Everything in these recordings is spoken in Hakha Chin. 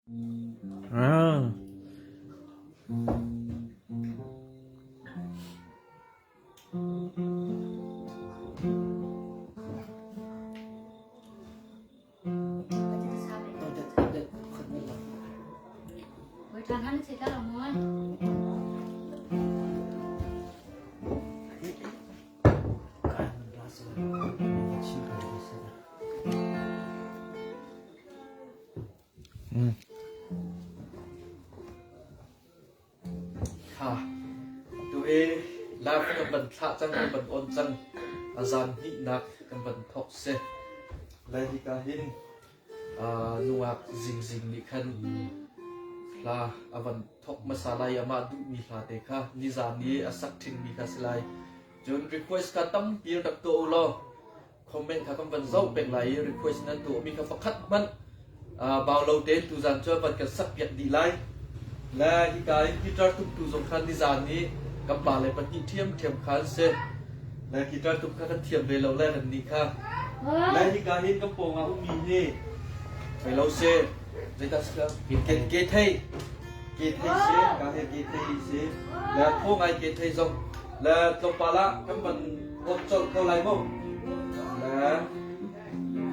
Ah. Kha tu i live kan van thlah cang kan van on cang a zan hnihnak kan van thawk si. Lai hika hin nungak zingzing nih khan hla a van thawk hmasa lai amah duhmi hla te kha nizan i a sak ṭhingmi kha si lai. Cun request kha tampi rak tuah u law comment kha kan van zoh peng lai i request nan tuahmi kha pakhat hmanh bau lo tein tuzan cu van kan sak piak dih lai. Le hika in guitar tumtu zong kha nizan i kan pa le pahnih ṭhiamṭhiam kha an si. Le guitar tum kha kan thiam ve lo le kan nih kha. Le hika hin kan pawng ah ummi hi thei lo si. Zeidah si ka? Ke thei. Ke thei si, ka he ke thei si. Le thaw ngai ke thei zong. Le tlawmpal ah kan van awt colh ko lai mu. Le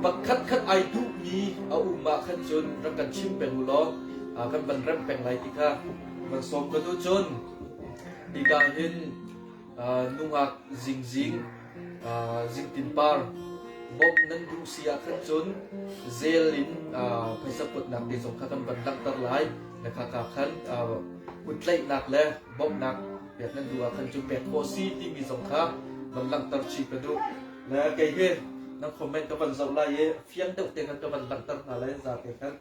pakhat khat ai duhmi a um ah khan cun rak kan chim peng u law kan van rem peng lai ti kha van sawm ka duh cun hika hin nungak zingzing zingtin par bawmh nan duh si ah khan cun zel in phaisa kuatnak te zong kha kan van langhter lai le kha ka khan kuttlaihnak le bawmhnak pek nan duh ah khan cu pek khawh si timi zong kha van langhter chih ka duh. Le kei hi nan comment ka van zoh lai i fiang deuh te khan ka van langhter hna lai za te khan.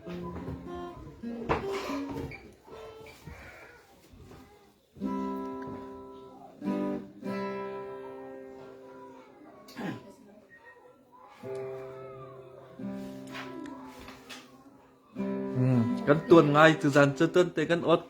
Kan tuan ngai tuzan cu tuan te kan ot.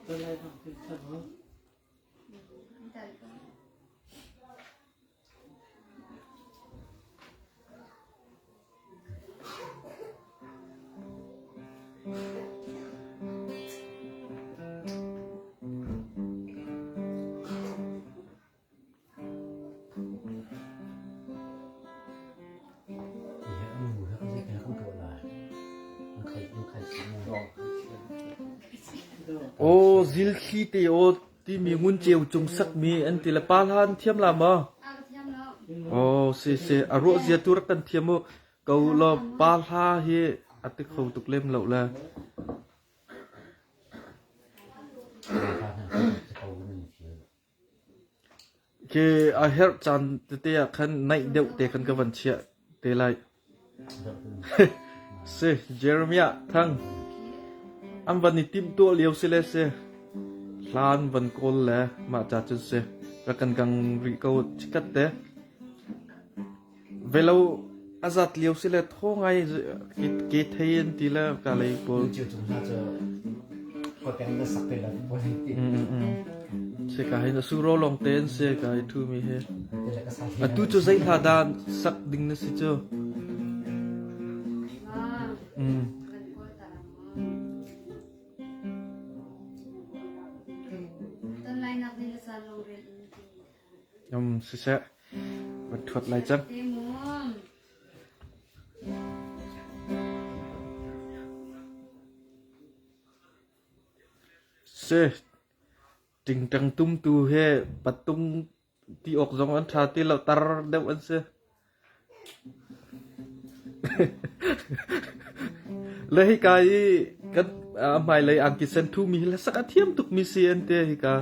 Aw zilthli te aw timi ngun ceu cung sakmi an ti le pa hla an thiam la maw? Aw si si a ruah zia tu rak kan thiam u ko law pa hla hi a ti kho tuk lem lo le. Khi a herh caan tete ah khan naih deuh te khan ka van chiah te lai. Si, Jeremiah Thang. An van i timhtuah lio si le si. Hlan van kawl le mah ca cun si. Rak kan gang rih ko chikat te. Velo a zat lio si le thaw ngai ke thei an ti le ka lei pawl. Si ka hin a suro long te an si ka i thu mi hi. Atu cu zei hla dah sak ding na si cu? Mm. Um, siseh, van ṭhuat lai cang. Si, ṭingṭang tumtu he patung ti awk zong an ṭha ti lo, tar deuh an si. Le hika i kan hmailei angki sen ṭhumi hi hlasak a thiam tukmi si an ti hika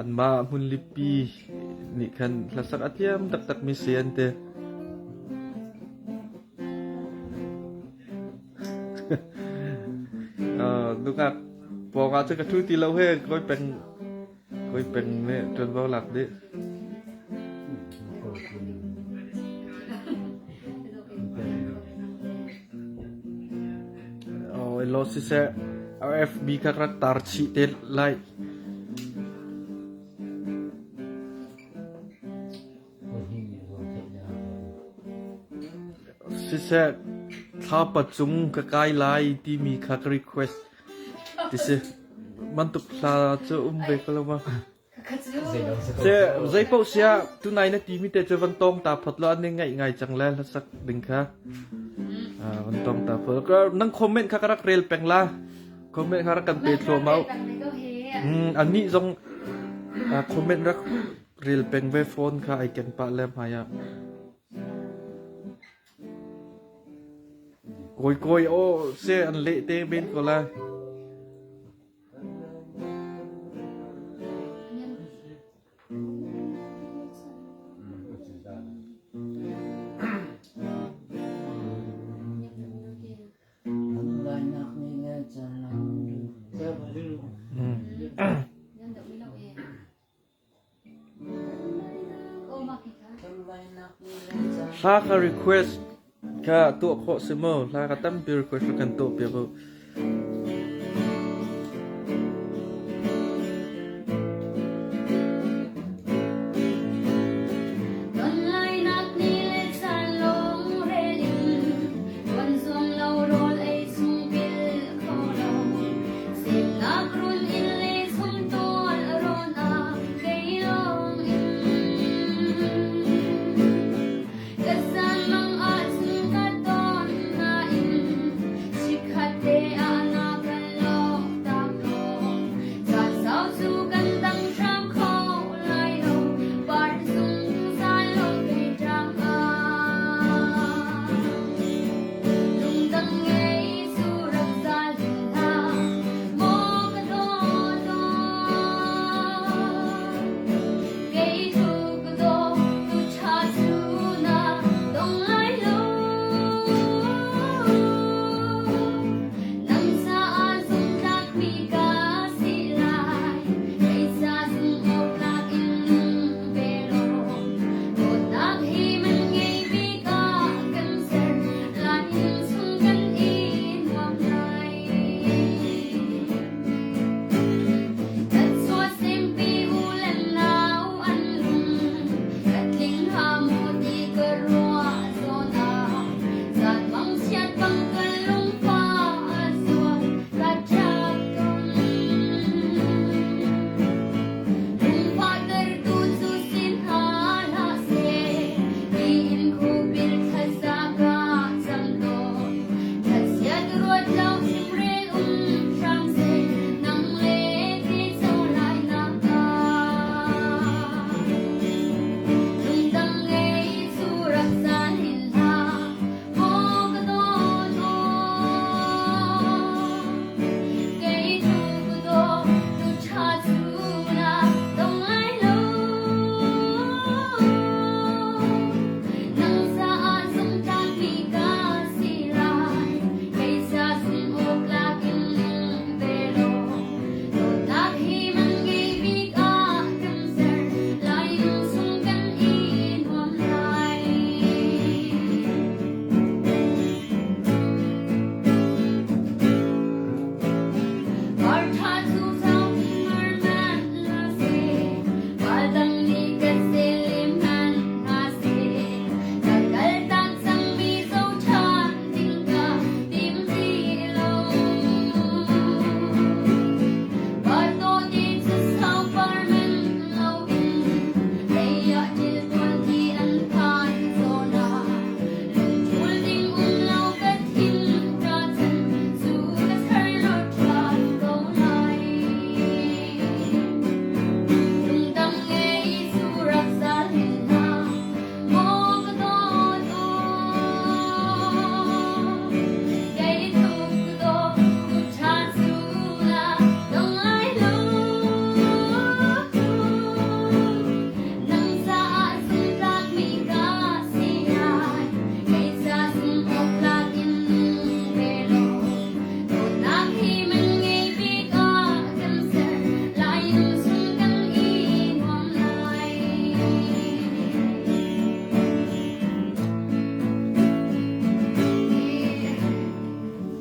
anmah hmunlipi nih khan hlasak a thiam taktakmi si an ti. Nungak pawng ah cun ka ṭhu ti lo he kawi peng kawi peng nih ṭuanvo lak dih. Oh, lo siseh RFB kha rak tar chih te lai. Siseh thlapa cung ka kai lai timi kha ka request. Ti si. Bantuk hla cu um ve ko lo ma. Se zei paoh sia tunai na timi te cu van tong ta phot lo an ngaih ngai cang le hlasak ding kha. Van tong ta phot. Nang comment kha ka rak rel peng la. Comment kha rak kan pe thluahmah. Anih zong comment rak rel peng ve phone kha ai ken pah le hmai ah. Kawi kawi aw se an leh te men ko lai. Hla kha request kha tuah khawh si maw? Hla kha tampi request rak kan tuah piak u.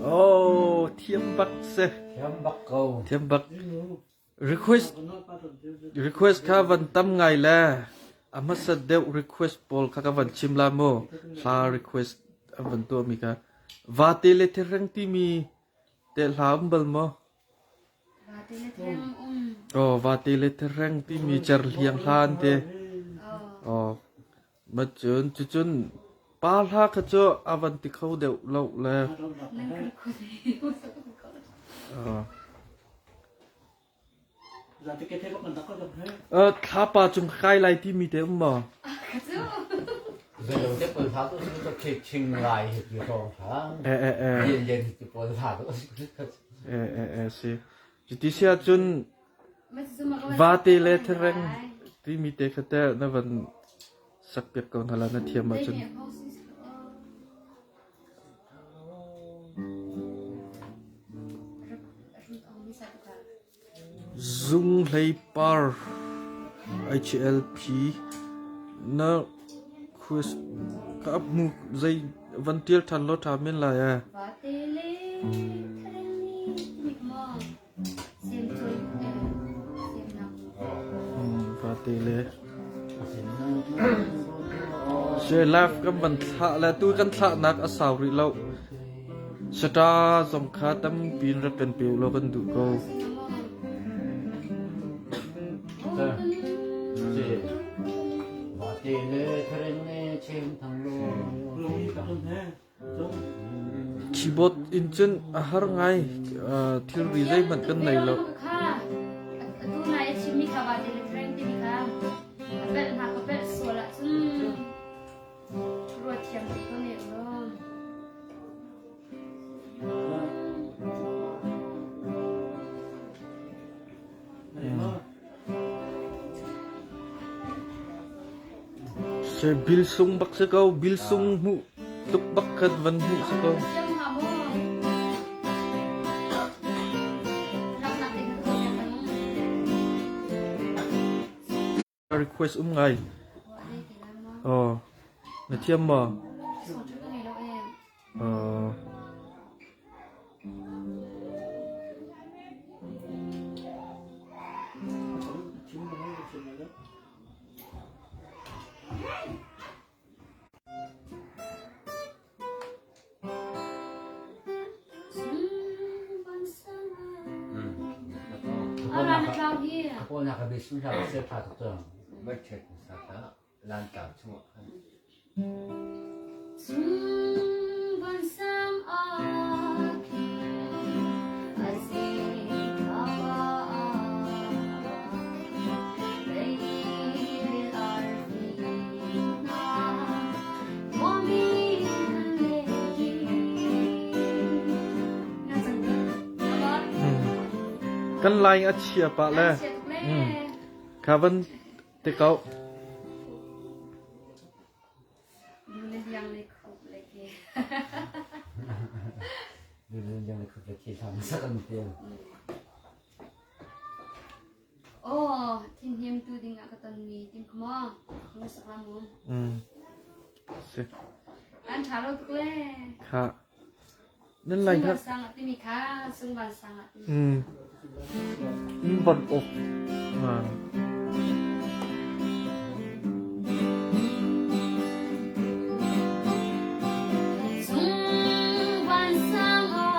Oh, thiam bak si. Thiam bak ko. Thiam bak. Request request kha van tam ngai le a hmasa deuh request pawl kha ka van chim la mu. Hla request an van tuah mi kha. Vate le thereng timi te hla um bal maw? Oh, vate le thereng timi cerhliang hla an ti. Oh, ma cun cucun pa hla kha cu a van ti kho deuh lo le. Oh. Thlapa cung kai lai timi te um maw? Zeilote pawl hla tu cu ka thing lai hi ti hrawng hla. Eh eh eh. Lian lian hi ti pawl hla tu. Eh eh eh si. Cuti si ahcun vate le thereng timi te kha te na van sak piak ko hna la na thiam ahcun. Zunghlei par HLP na quiz ka hmu zei van tial ṭhan law ṭha men lai ee. Vate le She live kan van thlah le tu kan thlahnak a sau rih lo. Sata zong kha tampi in rak kan pe u law kan duh ko. Keyboard in cun a har ngai. Thilri zeihmanh kan nei lo. Se bil sung bak si ko bil sung hmuh tuk bak khat van hmuh si ko. Request um ngai. Oh, na thiam maw? Oh. Kan line a chia pah le kha van te ko. Aw, thinhim tu ding ah ka tonmi tim kha maw? Mu sak la mu. Si. An ṭha lo tuk le. Kha. Nan lai kha. Sang ah timi kha, sung van sang ah timi. Van off. Ah. Sung van sang ah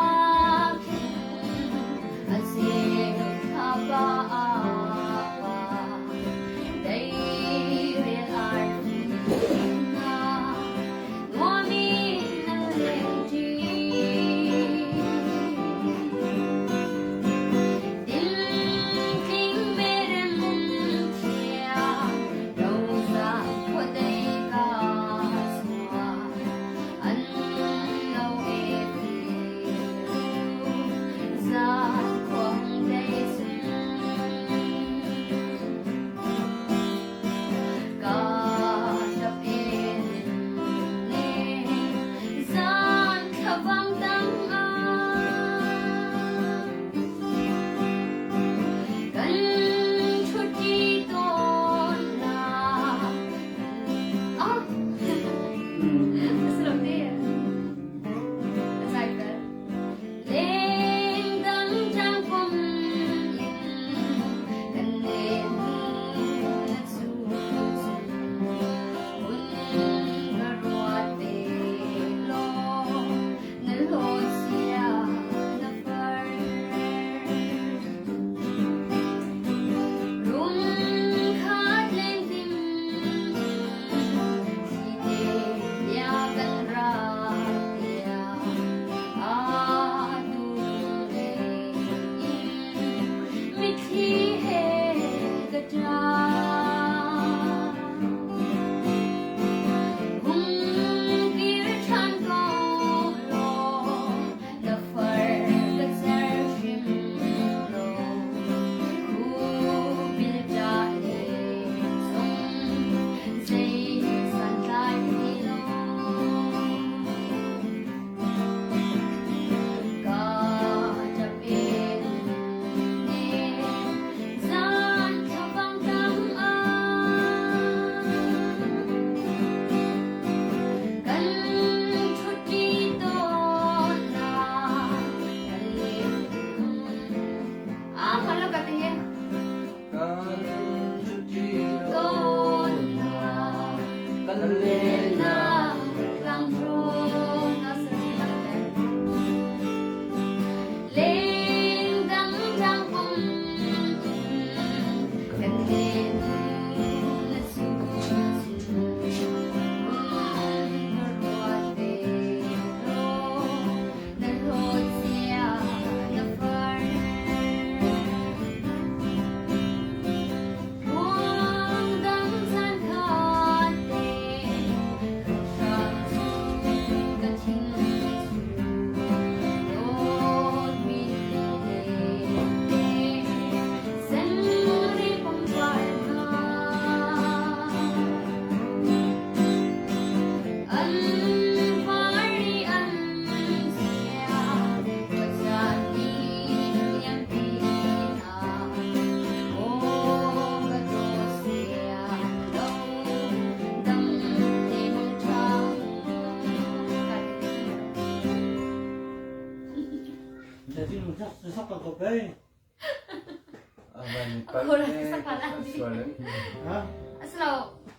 Asilo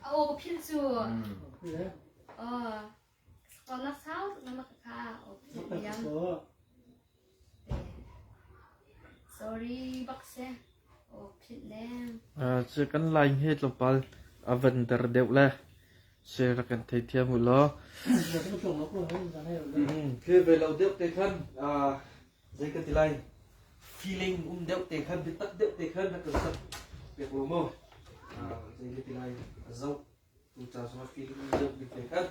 a aw ka phil cu. Sakawnak sau tuk na ka kha aw phil diam. Sorry bak se. Aw phil le. Cu kan line he tlawmpal a van der deuh le se rak kan thei thiam u law. Khi ve lo deuh te khan zei ka ti lai feeling um deuh te khan biatak deuh te khan na kan sak pek lo maw zei ka ti lai a zoh tu ca zong feeling um deuh bik te khan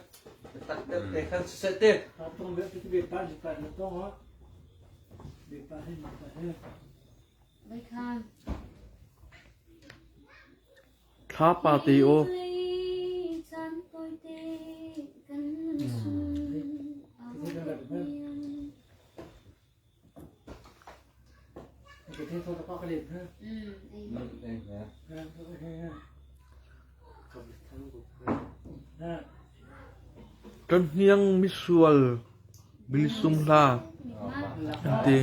biatak deuh te khan siseh te Thlapa te aw. Kan hniang misual bilisung hla an ti.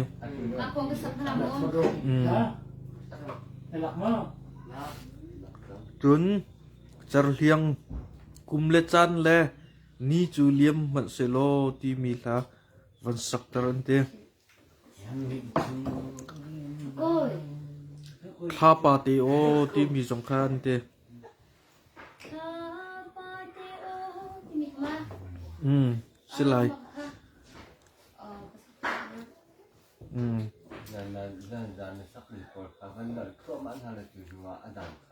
Cun cerhliang kum le caan le ni cu liam hmanh sehlaw timi hla van sakter an ti. Thlapa te aw timi zong kha an ti. Si lai.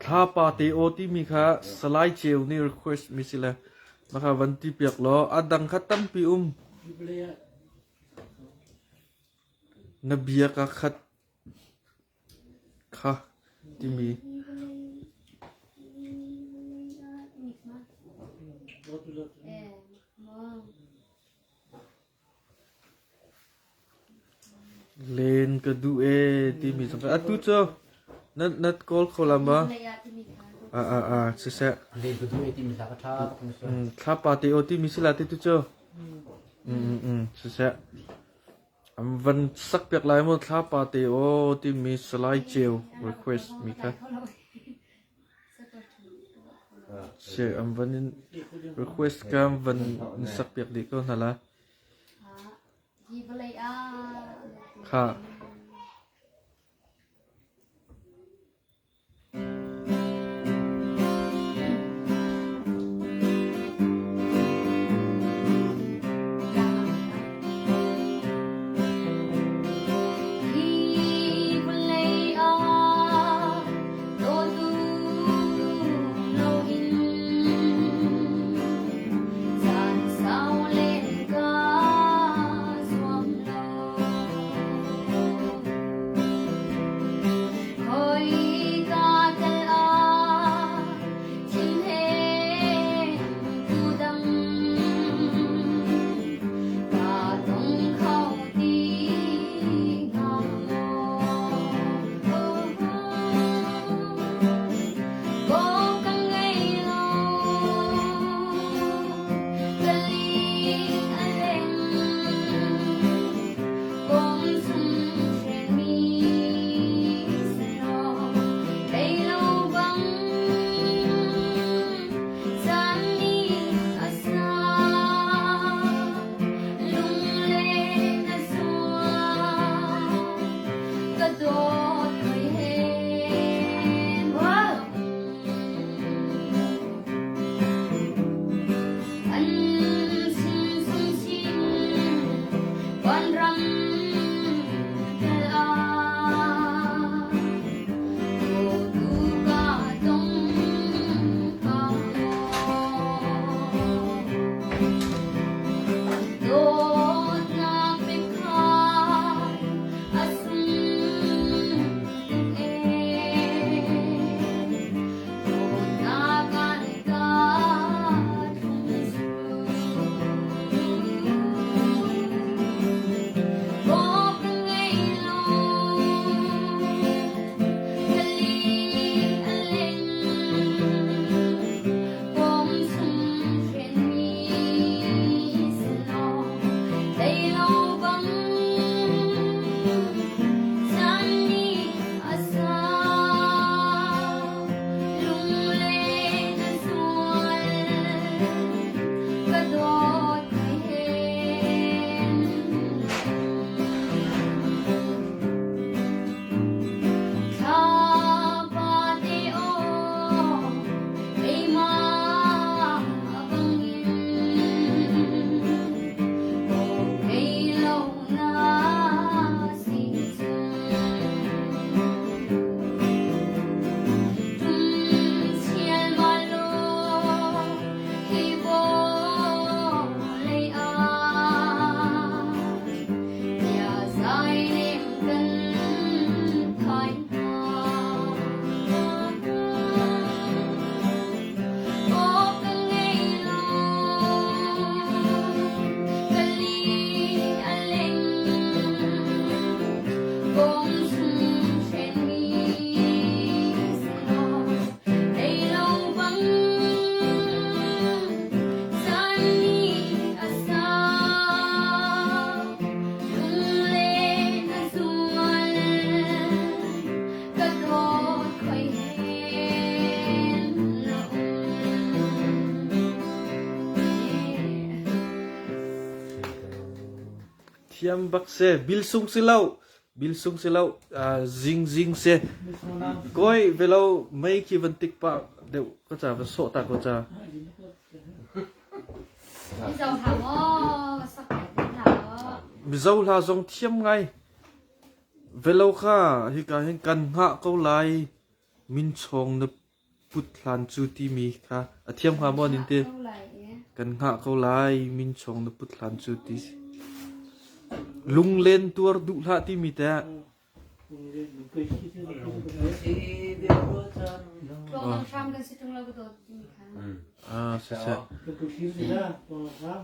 Thlapa te aw timi kha Salai Ceu nih request mi si le maka van ti piak law a dang kha tampi um. Na bia ka khat kha timi. Len ka duh ee timi zong kha atu cu na na kawl kho la ma? Ah ah ah siseh. Len ka duh ee timi hla ka ṭha tuk mi si. Thlapa te aw timi si la te tu cu. Siseh. An van sak piak lai maw thlapa te aw timi Salai Ceu request mi kha. Si an van in request ka an van in sak piak dih ko hna la. Kha. Thiam bak se. Bil sung si lo. Bil sung si lo. Zing zing se. Koi velo mei khi van tik pa deuh ka ca van sawh ta ko ca. Mizo hla maw sak hla maw. Mizo hla zong thiam ngai. Velo kha hika hin kan hngah ko lai. Min chawng na put hlan cu timi kha a thiam hnga maw nin ti? Kan hngah ko lai min chawng na put hlan cu ti. Lunglen tuar duh hlah timi teh. Tluang hram kan si tung lo ka dawt timi kha. Ah, si seh. Tluang hram.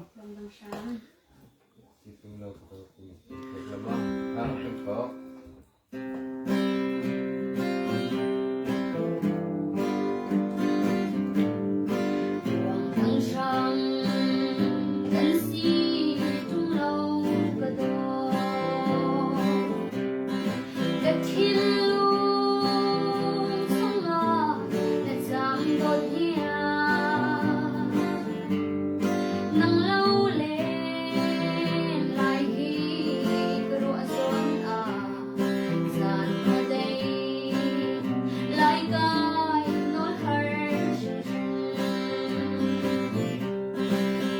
Nang lo le lai hi ka ruah zawn ah zan khuadei lai kai nawl har hringhran.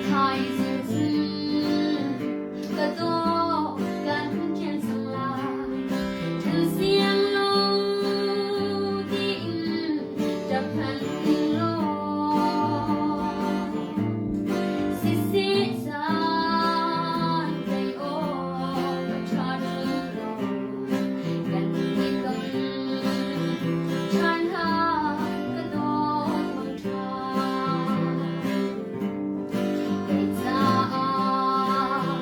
Thaizing cun ka dawh kan ṭhen cang lai. Ṭhen siang lo tiin ṭap hmanh ning law. Siseh caan kei awk a ṭha ṭung lo, kan i ton ṭhan hlan ka dawt mangṭha. Kei caah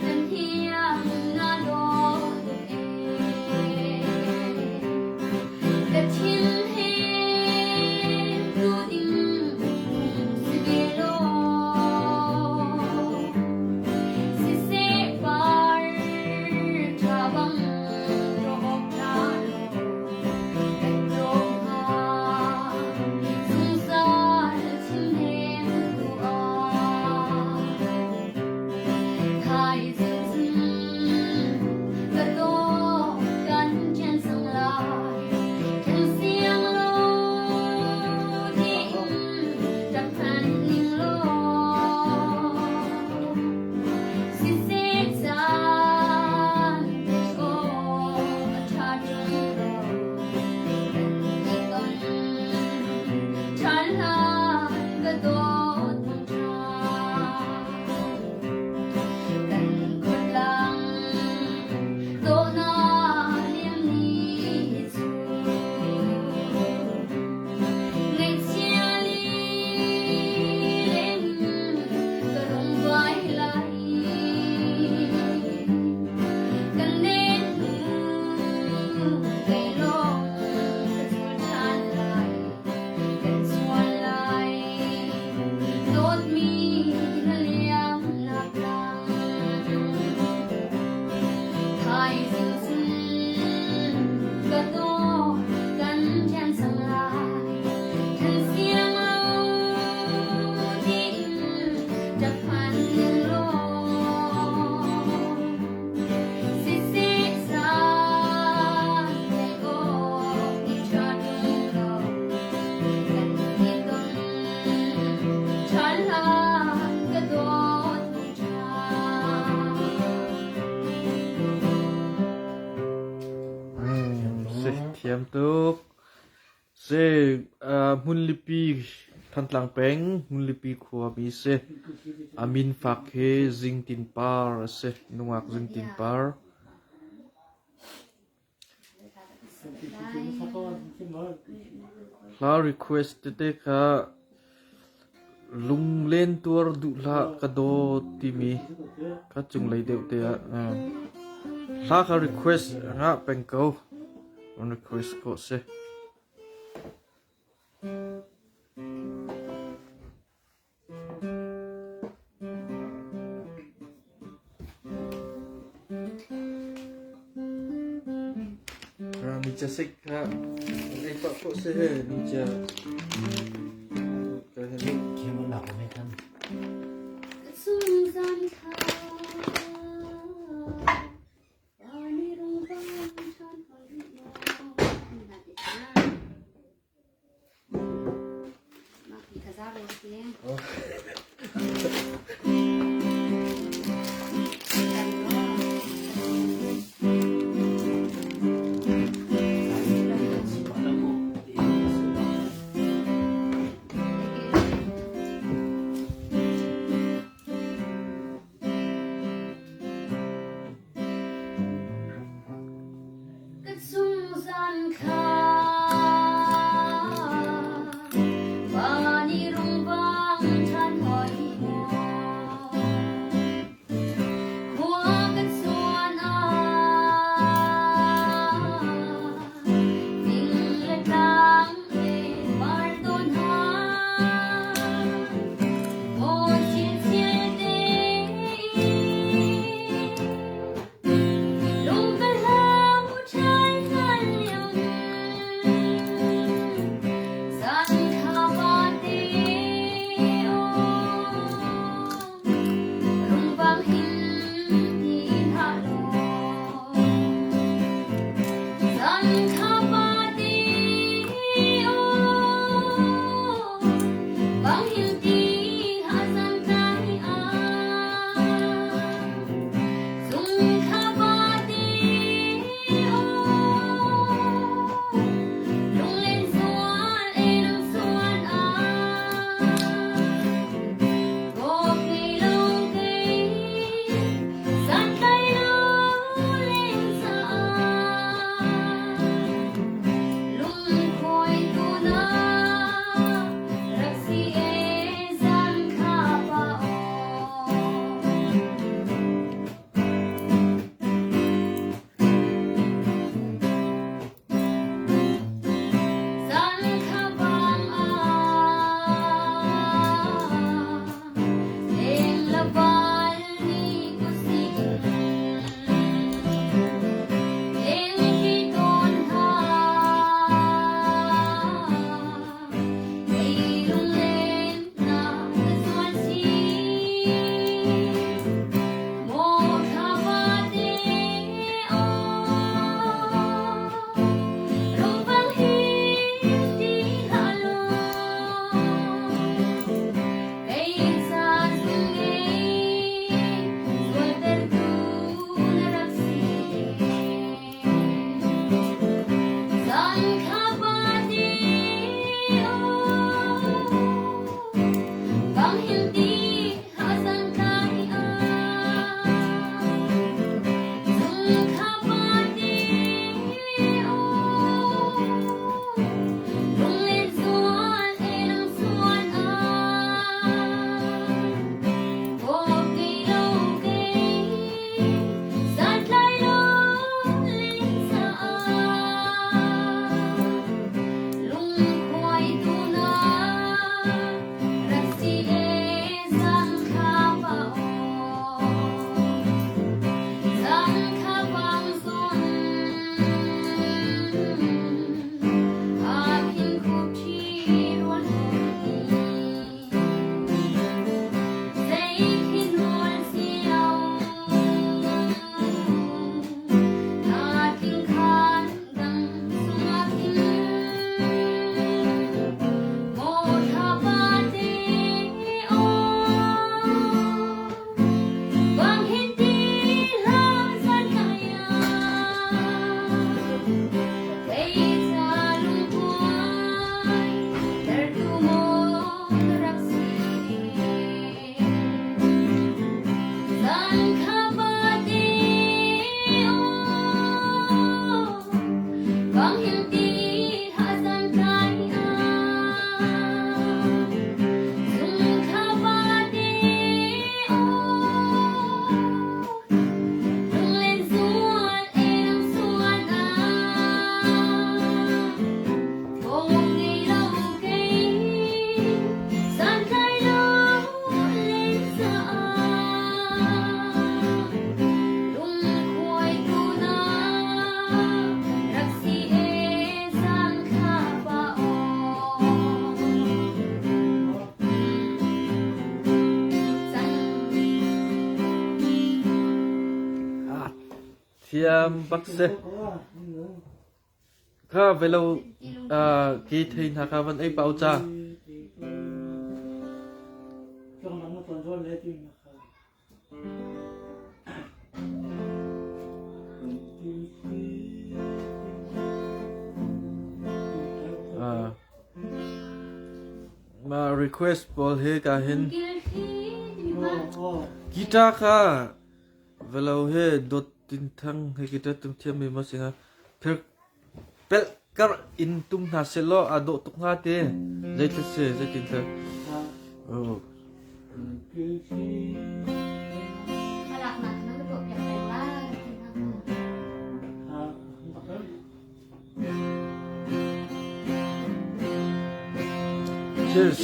nan hiang naa dawh tuk ee. Ka thin he tu ding si ve law, siseh par ṭha bang rawk ṭha law, kan tlawm hnga zungzal thinhnem tu ah. Thaizing cun ka dawh kan ṭhen cang lai. Ṭhen siang lo tiin ṭap hmanh ning law. Siseh caan te awk a ṭha ṭung lo. Kan i ton ṭhan hlan ka dawt mangṭha. Kan khuatlang dawhnak liam ni cu ngaihchia lileng ka rung vai lai. Kan nen hnu kei lawng ka zul ṭhan lai. Kan chuan lai. Dawtmi na liamnak tlang thaizing cun ka dawt kan ṭhen cang lai. Ṭhen siang lo tiin ṭap hmanh ning law. Siseh caan kei awk i ṭha ṭung lo. Kan i ton ṭhan hlan ka dawt ṭha. Si thiam tuk. Si Hmunlipi Thantlang peng Hmunlipi khuami si. A min fak hi Zingtin Par a si. Nungak Zingtin Par. Hla request tete kha lunglen tuar duh hlah ka dawt timi kha cunglei deuh te ah hla kha request ngah peng ko. Request ko si. Mica sik kha ei pah khawh si he mica. Khiam an lak ko mei khan. Zungzal kha. Ka chung zan kha van i rung bang ṭhan hoi maw? Khua ka chuan ah fing le tlang he par tawn hna. Maw chinchin te Lung ka hlau ṭhan hngal lio zan kha vate aw rungvang hin ti hlah law zan kha vate aw bang hin ti hlah zan tlai ah. Rak si e zan kha pa aw. Zan kha bang ah leng la val ni ku si leng ki tawn ha ei lunglen na ka zual si Bang hil ti Lungkhuai tu na Rak si e zan kha pa aw zan kha bang zun a khin khup ṭhi rual zei khi nual cio na tling khan dang sungah khin Thiam bak si. Kha velo ke thei hna kha van ei pau ca. Ma request pawl he ka hin guitar kha velo he dot tin thang he guitar tum thiam mi ma singa phir pel kar in tum hna se law a dawh tuk hnga te zeitluk si zeitin thil oh Cheers.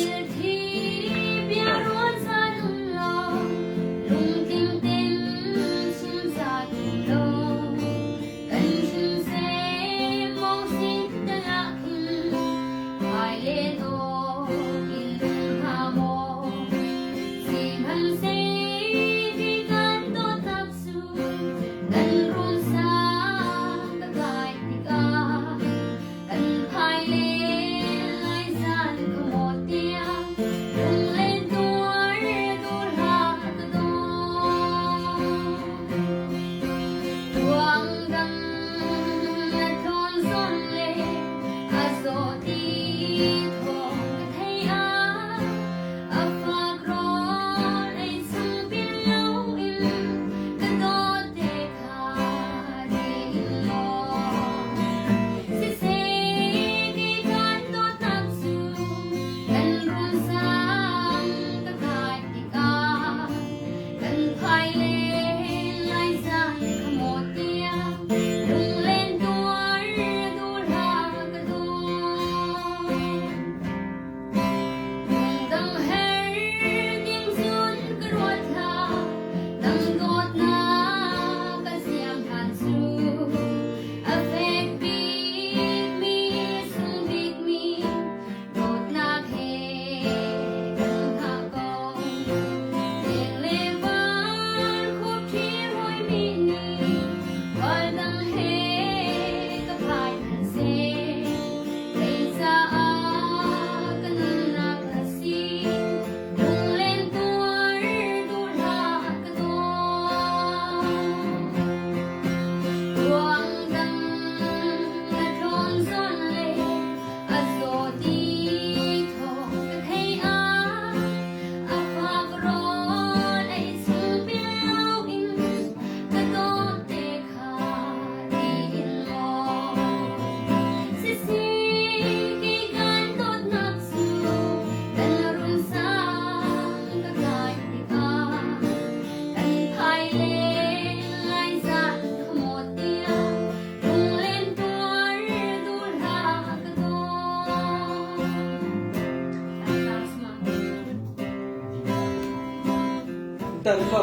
Tan lo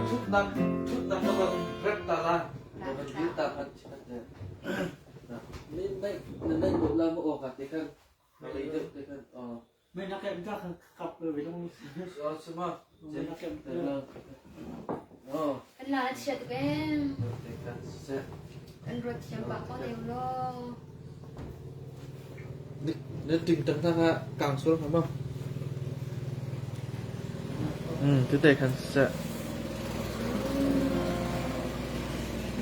thutnak thutnak ka van rep ta la ka van dir ta khan chiat le ni nei na nei bo la mo ka te khan na lei deuh te khan May nakem ka kap ve long. Suma. May nakem. Oh. Kan la chiat kem. Te khan se. Kan ruat thiam pa ko deu lo. Na ting tang thang ah kang sual ngam ma. Te te khan se.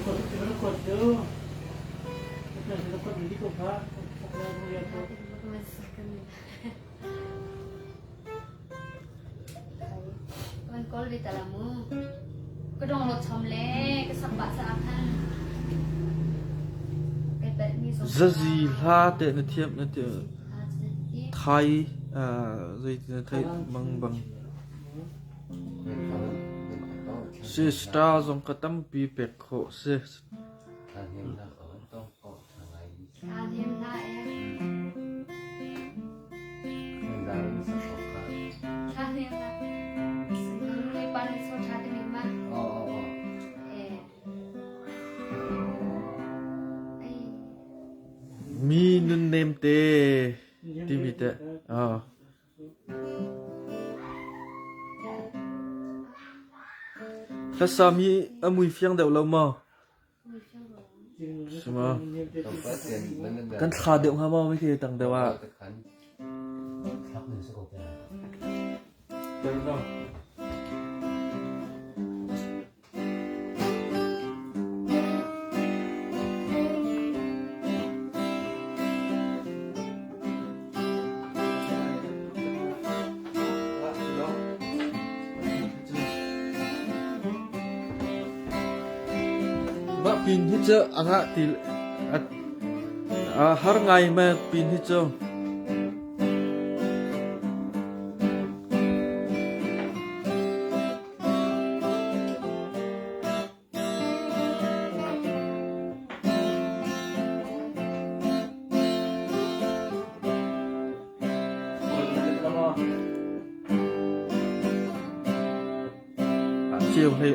Ko ko ko. Ko ko ko pa. Kan kawl ve ta la mu. Ka dong lo chom le ka sak ba sa khan. Kai pel mi zong. Zazi hla te na thiam na thiam. Thai zei na thai mang bang. Si star zong ka tampi pek khawh si. Mi nunnem te timi te. Ah. Hlasami a mui fiang deuh lo maw? Kan thla deuh hnga maw mithli tang deuh ah? Mah pin hi cu a ngah ti a har ngai ma pin hi cu.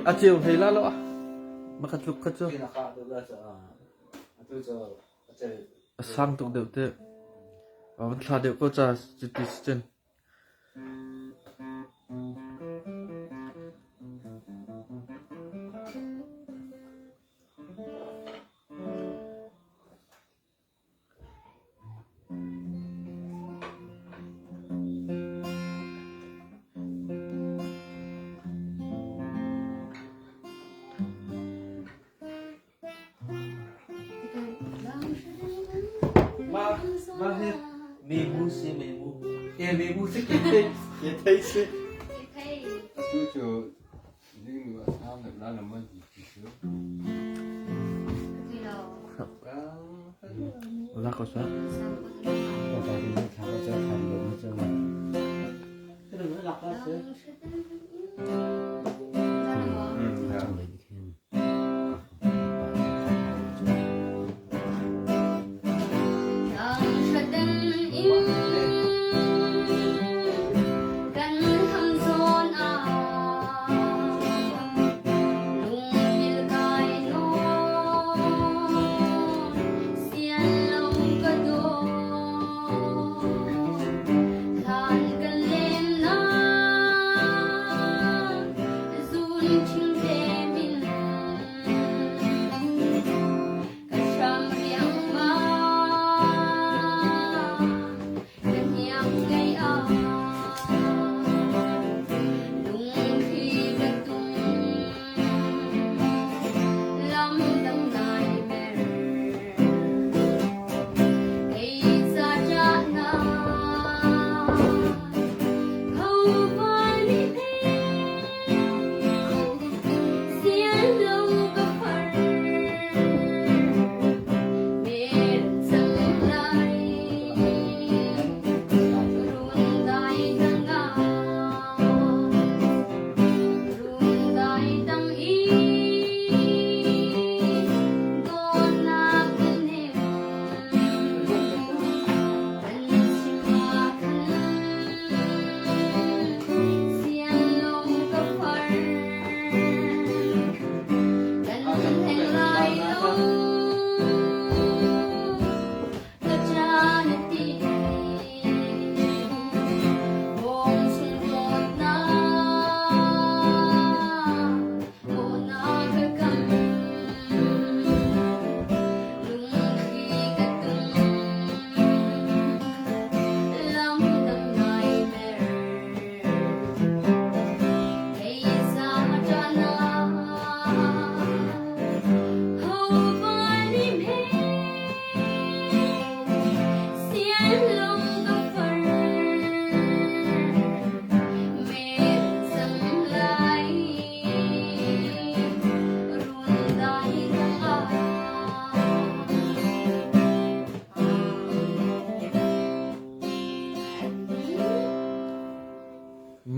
A ceu hlei la lo ma kha tluk kha cu. A sang tuk deuh te. A van thla deuh ko ca cuti si cun. Mah mah hi memu si memu. E memu si ke thei ke thei si. Atu cu zingnu a sang deuh la lo maw ti cu. La ko sa.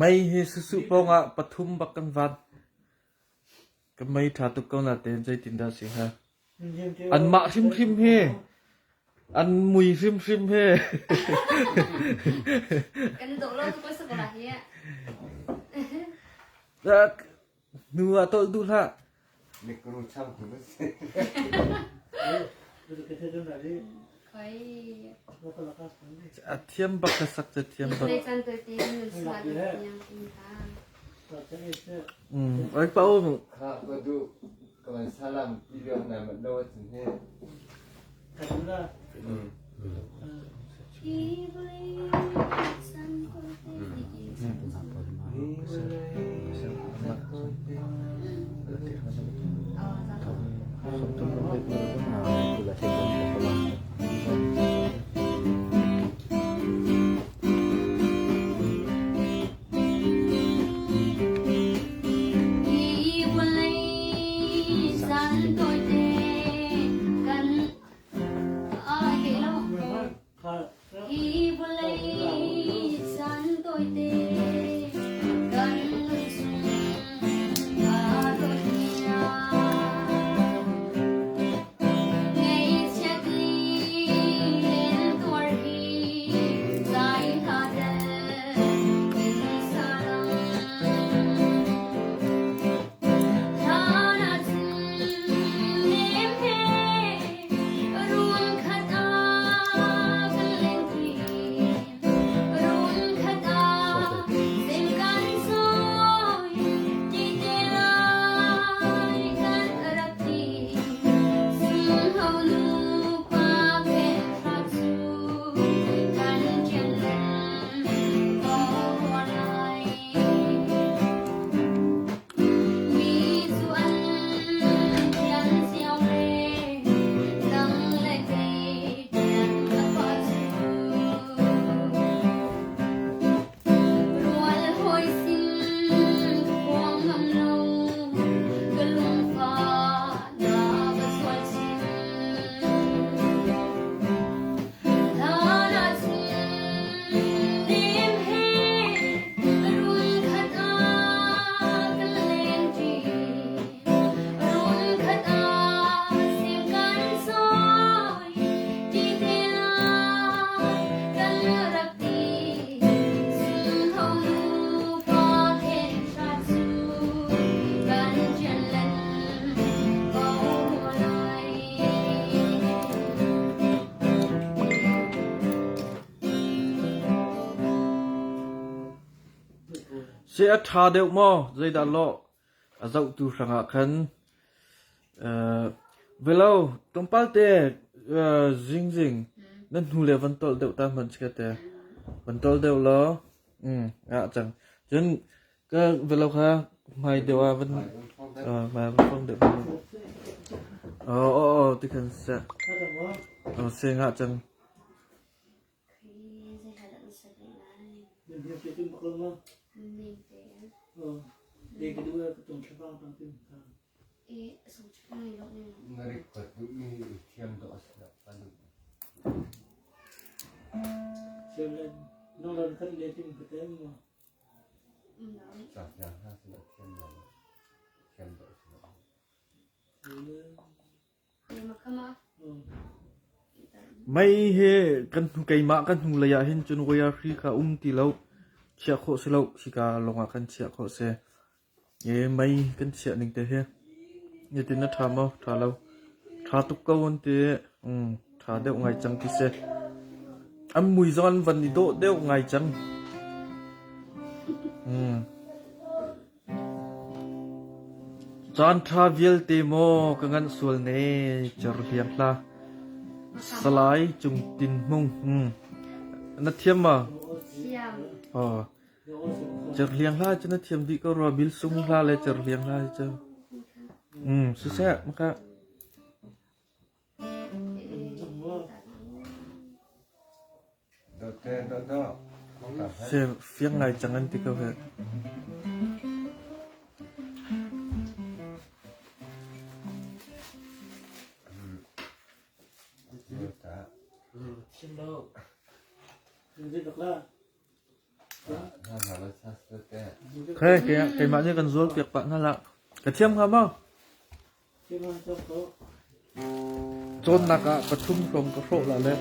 Mei hi susuh pawngah pathum bak kan van. Ka mei ṭha tuk ko natein zeitindah si hnga? Anmah hrimhrim hi an mui hrimhrim hi. Kan dawh lo tuk sa ko la hi. Hnu ah tolh duh hlah. Mikru chang tu na si. A thiam bak ka sak cu thiam bak. Oi pa um. Kha ka du kawan salam ti liang na mat lo cun he. Se a ṭha deuh maw? Zeidah lawh a zohtu hrangah khan velo tlawmpal te zingzing nan hnu le van tolh deuh ta hmanh si te van tolh deuh law ah cang cun ka velo kha hmai deuh ah van hmai van fong deuh oh oh oh ti khan se oh se ngah cang Na record duhmi thiam dawh a si lo. Ka duh. Cakhiang hna sin a thiam lo. Thiam dawh a si lo. Mei hi kan hnu keimah kan hnu lei ah hin cun wire hri kha um ti lo. Chiah khawh si lo. Hika lawngah khan chiah khawh si. E mei kan chiah ning te hi. Nitin na ṭha maw? Ṭha lo. Ṭha tuk ko an ti. Ṭha deuh ngai cang ti si. An mui zong an van i dawh deuh ngai cang. Caan ṭha vialte maw ka nganh sual ne cerhliang hlah. Salai Cung Tin Hmung. Na thiam ma? Thiam. Oh. Cerhliang hla cu na thiam dih ko rua bil sung hla le cerhliang hla cu. Siseh maka. Fiang ngai cang an ti ko hih. Keimah nih kan zual piak pah hna lah. Ka thiam hnga maw? Cawnnak ah pathum hrawng ka hrawh la le.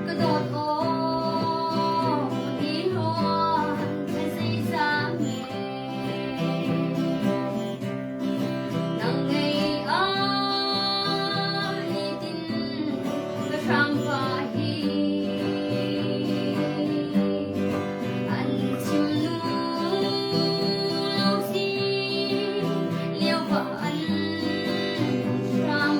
Ka dawt aw, i hluan ka zeizah me. Nang ngei ah nitin ka hram pa hi. An chim nu lo si lio pa an hram.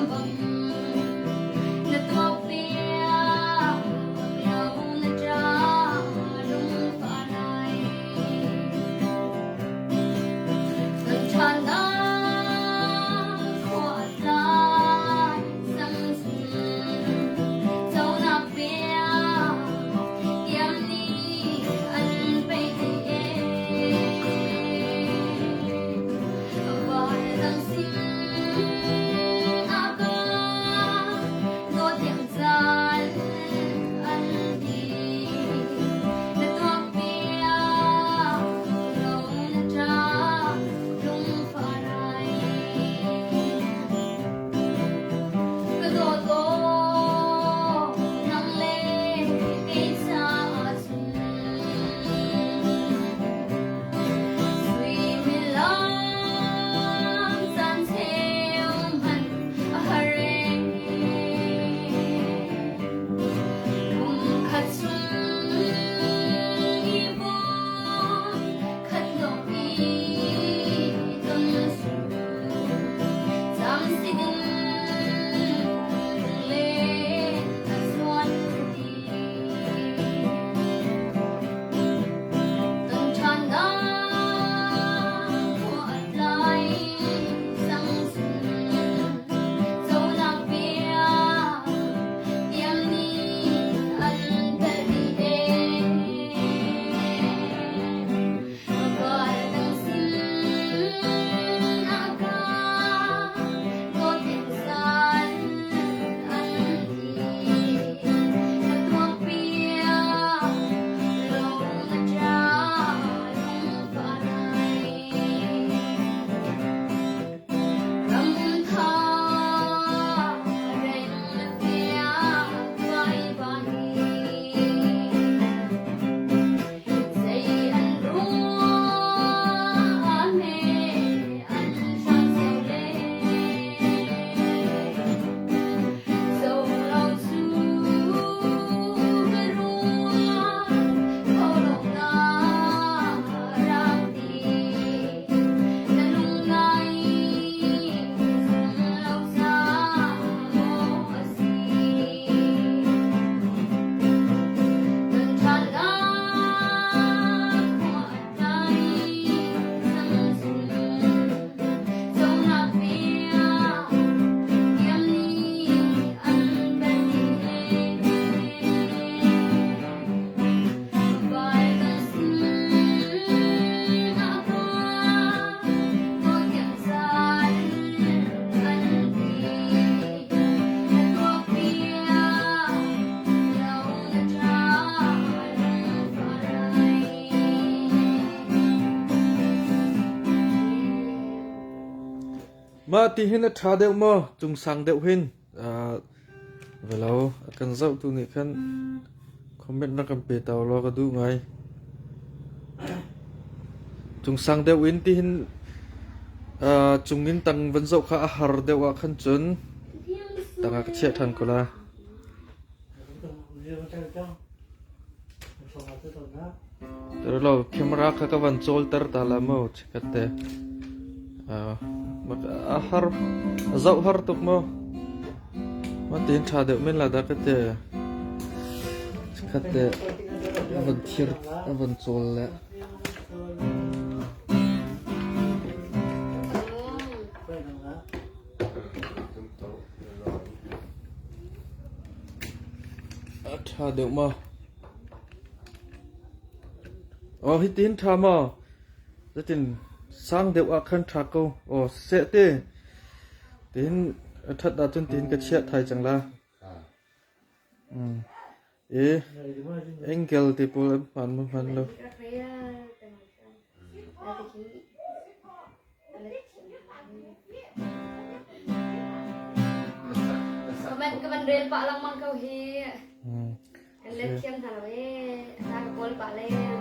Mah ti hin a ṭha deuh maw? Cung sang deuh hin. Velo a kan zohtu nih khan comment rak kan pe ta law ka duh ngai. Cung sang deuh in ti hin cung in tang van zoh kha a har deuh ah khan cun tang ah ka chiah ṭhan ko la. Lo camera kha ka van cawlter ta la mu chikat te. A har a zoh har tuk mu. Ma tin tha deuh men la da ka te. Chikat te a van thir a van cawl le. A ṭha deuh maw? Aw hitin ṭha maw? Zeitin sang deuh ah khan ṭha ko. Aw seh te. Tin a ṭhat ahcun tin ka chiah thai cang la. E angel te pawl an hman ma hman lo. Comment ka van rel pah lengmang ko hi. Kan let thiam hna lo ee. Hla ka kawl pah len.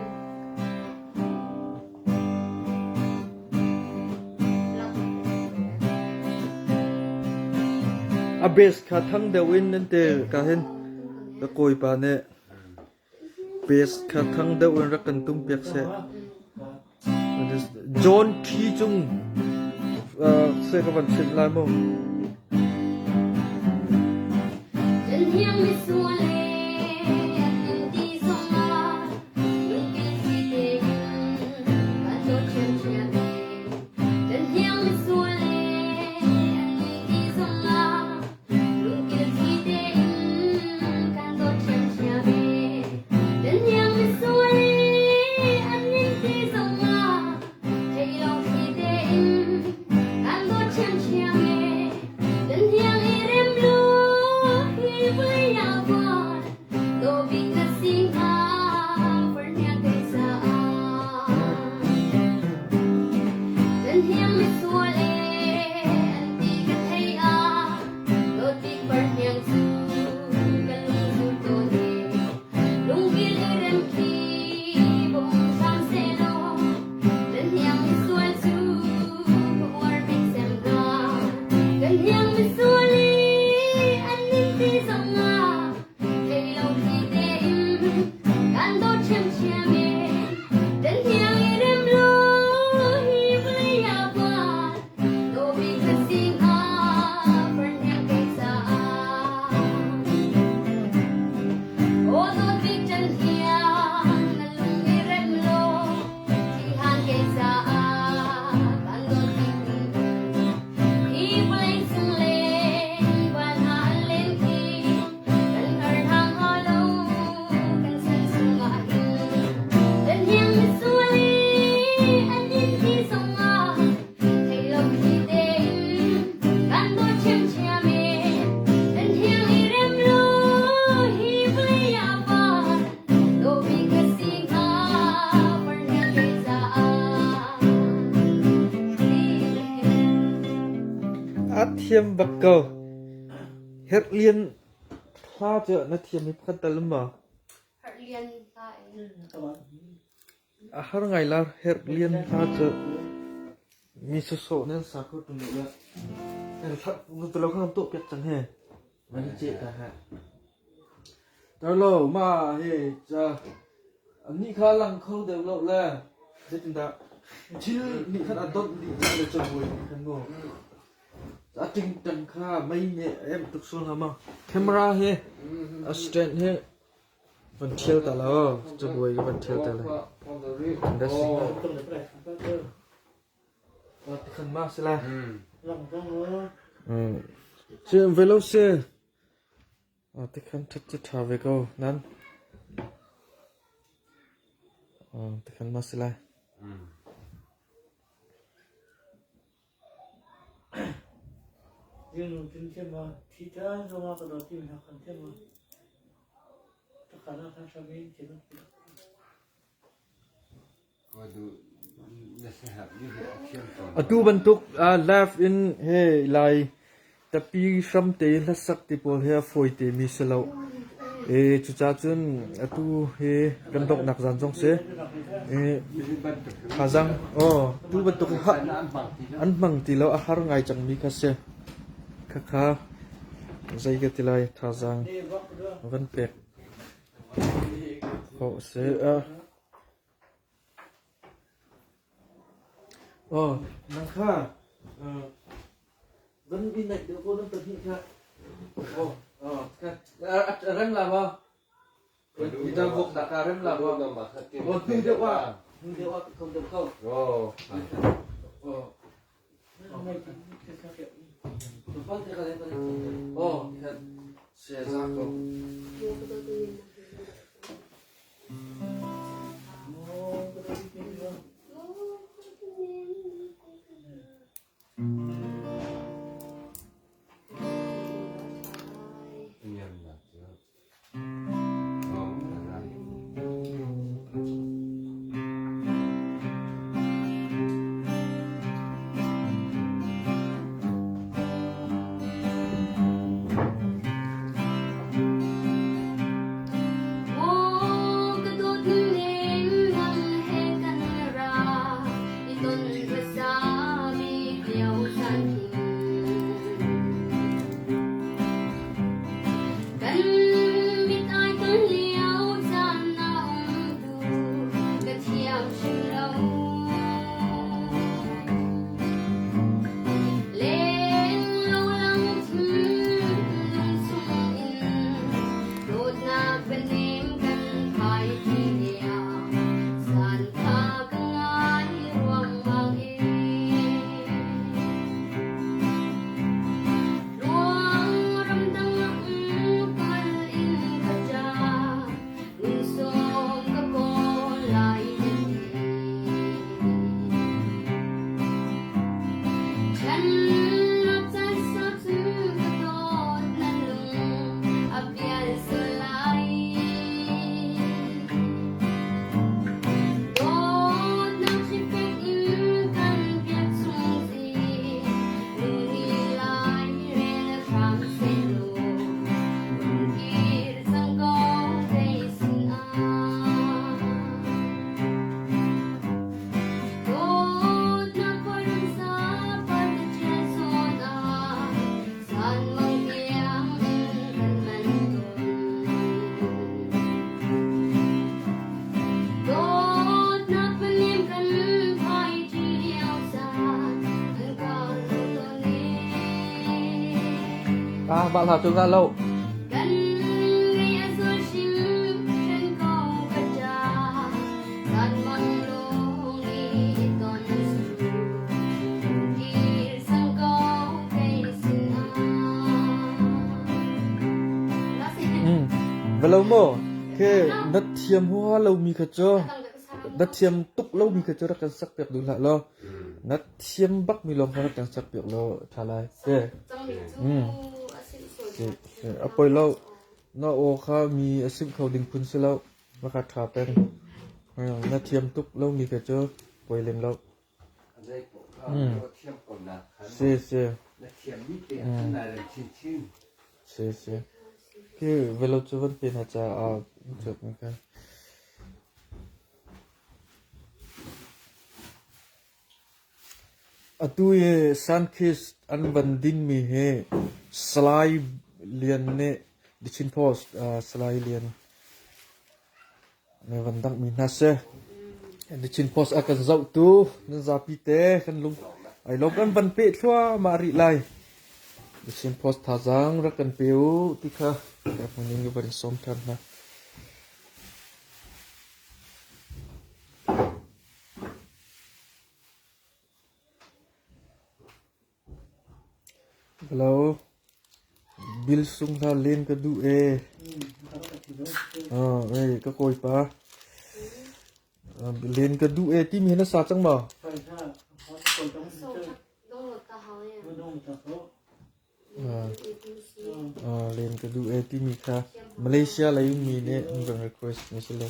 A base kha thang deuh in nan te ka hin ka kawipa nih Base kha thang deuh in rak kan tum piak seh. John T cung se ka van chimh lai mu. A thiam bak ko. Herhlian hla cu na thiam hi pakhat tal um maw? Herhlian hla A har ngai la herhlian hla cu mi sawsawh nan sa kho ṭung lo la. Nu talo kha tuah piak cang he. Van i ceh ta ha. Tarlo ma he ca ni kha lang kho deuh lo le zeitindah thil nih khan a donh dih cang le cabuai nih khan mu. A tingtang kha mei nih a emh tuk sual hnga maw? Camera hi a stand hi van ṭhial ta law cabuai hi van ṭhial ta la. Tikhan ma si lai. Si velo si. Tikhan ṭhat cu ṭha ve ko nan. Tikhan ma si lai. Atu bantuk live in he lai tapi hram te hlasak ti pawl he a fawi te mi si lo. E cucaah cun atu hi kan donghnak zan zong si. E thazang oh tu bantuk ha an hmang ti lo a har ngai cang mi kha si. Khakha zei ka ti lai thazang van pek khawh si. Aw, nang kha van i naih deuh ko nan pahnih kha. Aw, aw, kha rem la maw? I dal vok dah ka rem la maw? Aw, hnu deuh ah, hnu deuh ah ka deuh ko. Aw. Aw. Aw, khan se za ko. Ah, mah hla cu ngah lo. Va lo maw? Ke na thiam hua lomi kha cu na thiam tuk lomi kha cu rak kan sak piak duh hlah law. Na thiam bak mi lawng kha rak kan sak piak law ṭha lai. Se. Se. A poi lo. Na aw kha mi a simh kho ding phun si lo. Na kha ṭha peng. Na thiam tuk lomi kha cu poi lem lo. Si si. Si si. Khi velo cu van pe hna caah cuk ka. Atu i Sunkist an van dinmi hi Salai Lian nih The Chin Post Salai Lian nih van danghmi hna si. The Chin Post a kan zohtu nan zapi te kan lung ai lawm kan van peh thluahmah rih lai. The Chin Post thazaang rak kan pe u ti kha ka hmun in ka van sawm ṭhan hna. Hello. Bill sung hla len ka duh ee. Ah, ei ka kawipa. Len ka duh ee timi hi na sa cang maw? Len ka duh ee timi kha Malaysia lei ummi nih an kan request mi si lo.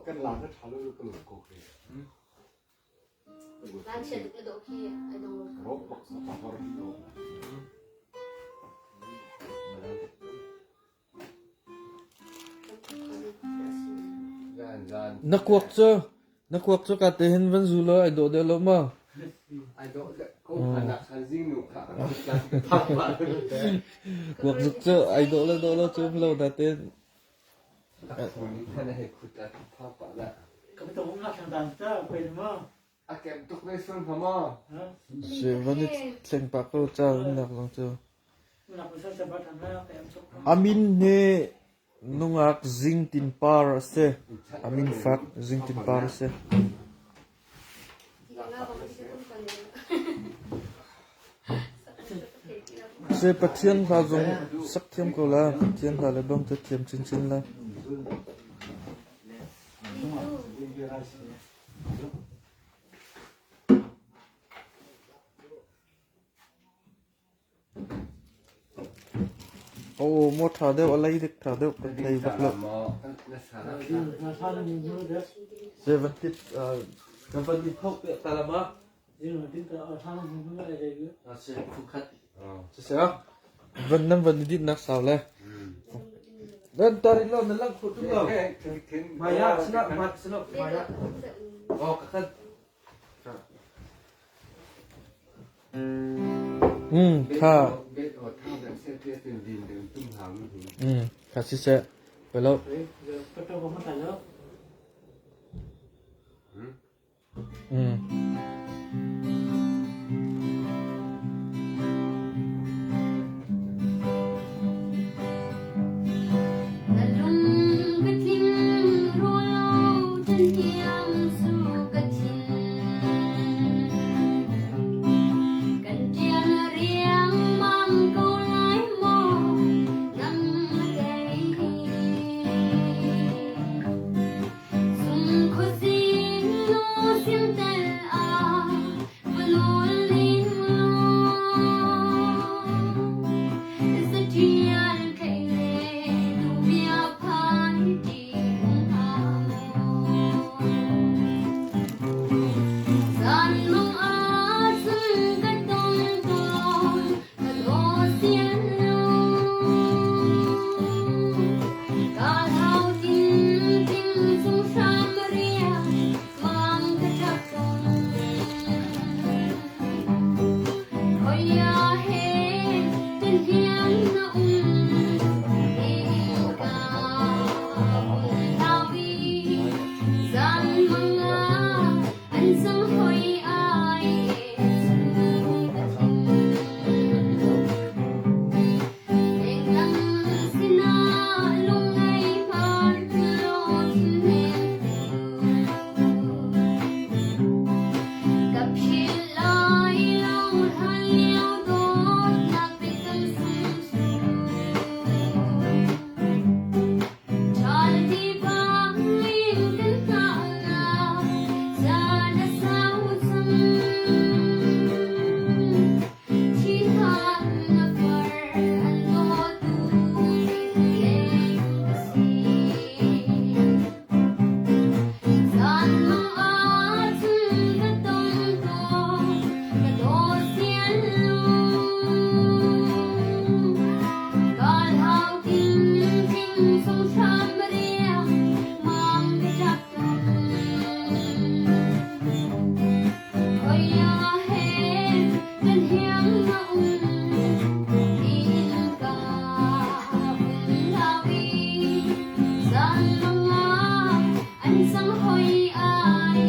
Kan la na ṭha lo ka lung ko khi. Lan chia tuk le dawh khi ai dong lo. Rop bak sa pa hor di lo. Na kuak cu na kuak cu ka te hin van zu law ai dawh deuh lo ma? Kuak zuk cu ai dawh le dawh lo cu um lo natin. Si van i thleng pah ko ca nak zong cu. A min hi nungak Zing Tin Par a si. A min fak Zing Tin Par a si. Si Pathian hla zong sak thiam ko la. Pathian hla le bang cu thiam chinchin la. Aw maw ṭha deuh a lei dik ṭha deuh kan thei bak lo. Seven tit kan van ni thok te ta lama. Se phukhat. Se van nan van dit nak sau le. Dan tarin lo na lang kho tung lo. Maya sina mat sina maya. Oh kakad. Kha. Kha siseh. Pelo. Na lung ka tling rua lo cun tiang su ka thin. Kan ṭial riangmang ko lai maw nang kei. Sung khuazing nu sim tel ah va ling law. Zatial thei le dubia phai ti hnga maw. Zan mang ah cun ka tong tawn ka daw sian lo. Ka hlau tin ting sung hram riang mang ka ṭap tawn. Khoi ah he tin hian na um ka hun thawi zan mang ah an sang hoi ai chung ka thin. Lengdang sinah lung ngei hmar law thin Ka philh lai lo hlan lio dawtnak biakam sung cu. Ṭhal ti bang in kan hngahnak caan a sau cang. Thihan na far an dawtu leng ka si. Zan mang ah cun ka tong tawn, ka daw sian lo. Ka hlau tin ting sung hram riang mang ka ṭap tawn. Khoi ah he kan hiang na um, tiin ka hun lau i zan mang ah an sang hoi ai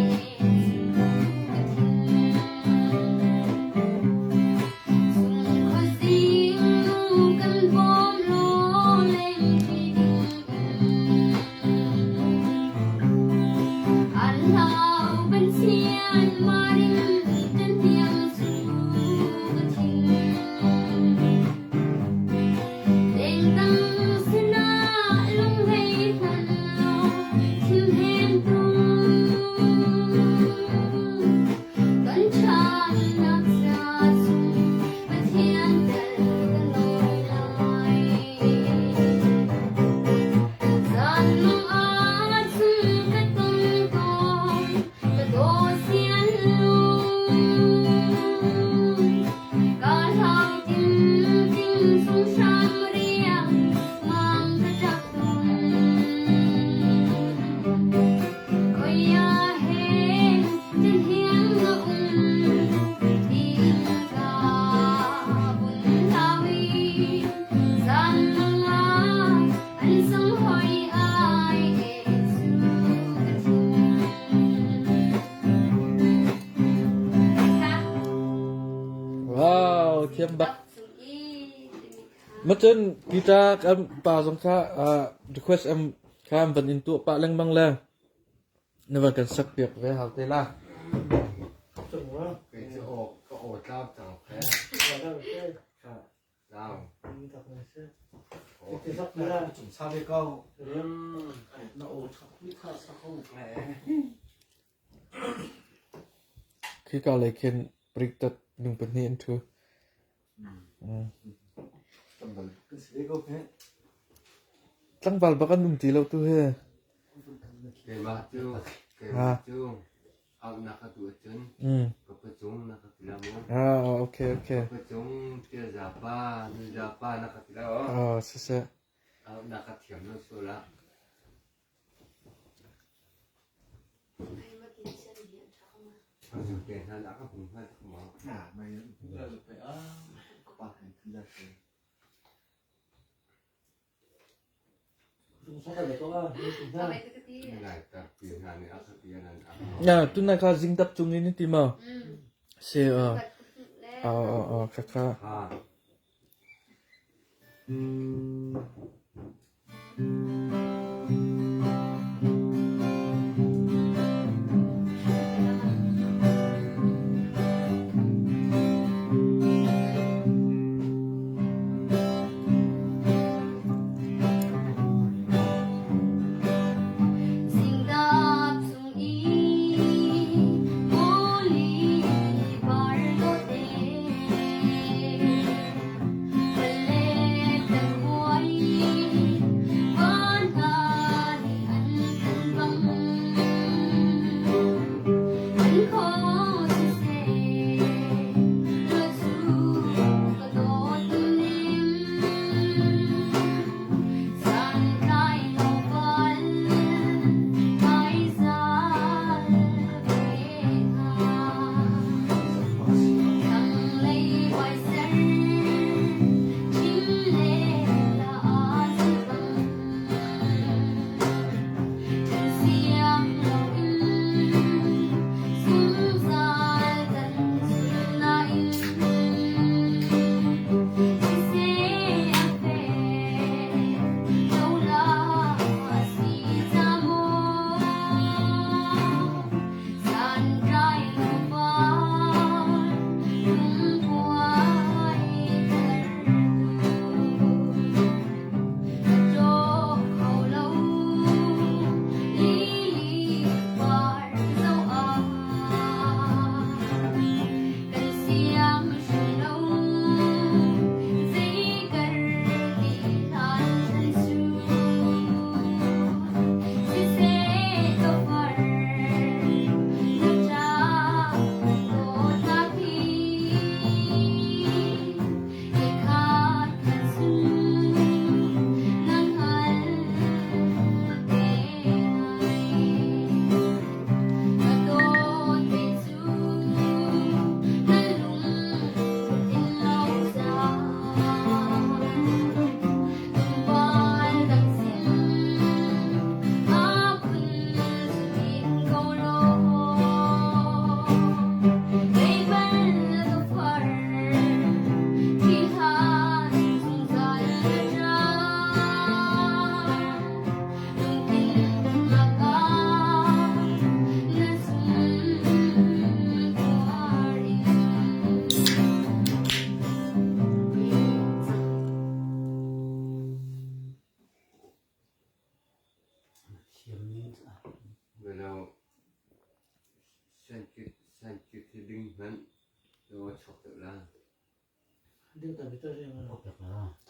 ka thin. Sung khuazing nu kan bawm law leng ṭi ding An hlau ban sian marin kan tiang cu ka thin. Lengtang sinah lung hei hman law thinhen tung. Kan ṭhannak ca chung Pathian tel kan nawl lai. Zan mang ah cun ka tong Macun guitar kan pa zong kha request am kha an van in tuah pah lengmang le na van kan sak piak ve hau te la. Kei cu aw ka aw tlau cang phe. Tlau. Sa ve ko. Na aw chak mi kha sa ko. Khika lei khin priktat nung pahnih an ṭhu. Tlangval bak an um ti lo tu hi. Keimah cu keimah cu auh na ka duh ahcun ka pacung na ka ti la mu. Ah, okay, okay. Ka pacung tia zapa, nu zapa na ka ti la o. Ah, siseh. Auh na ka thiam lo sual ah. Na tunai kha zingdap cung in ti ma? Si a. A a a kha kha. Zingdap chung i muli par dawte.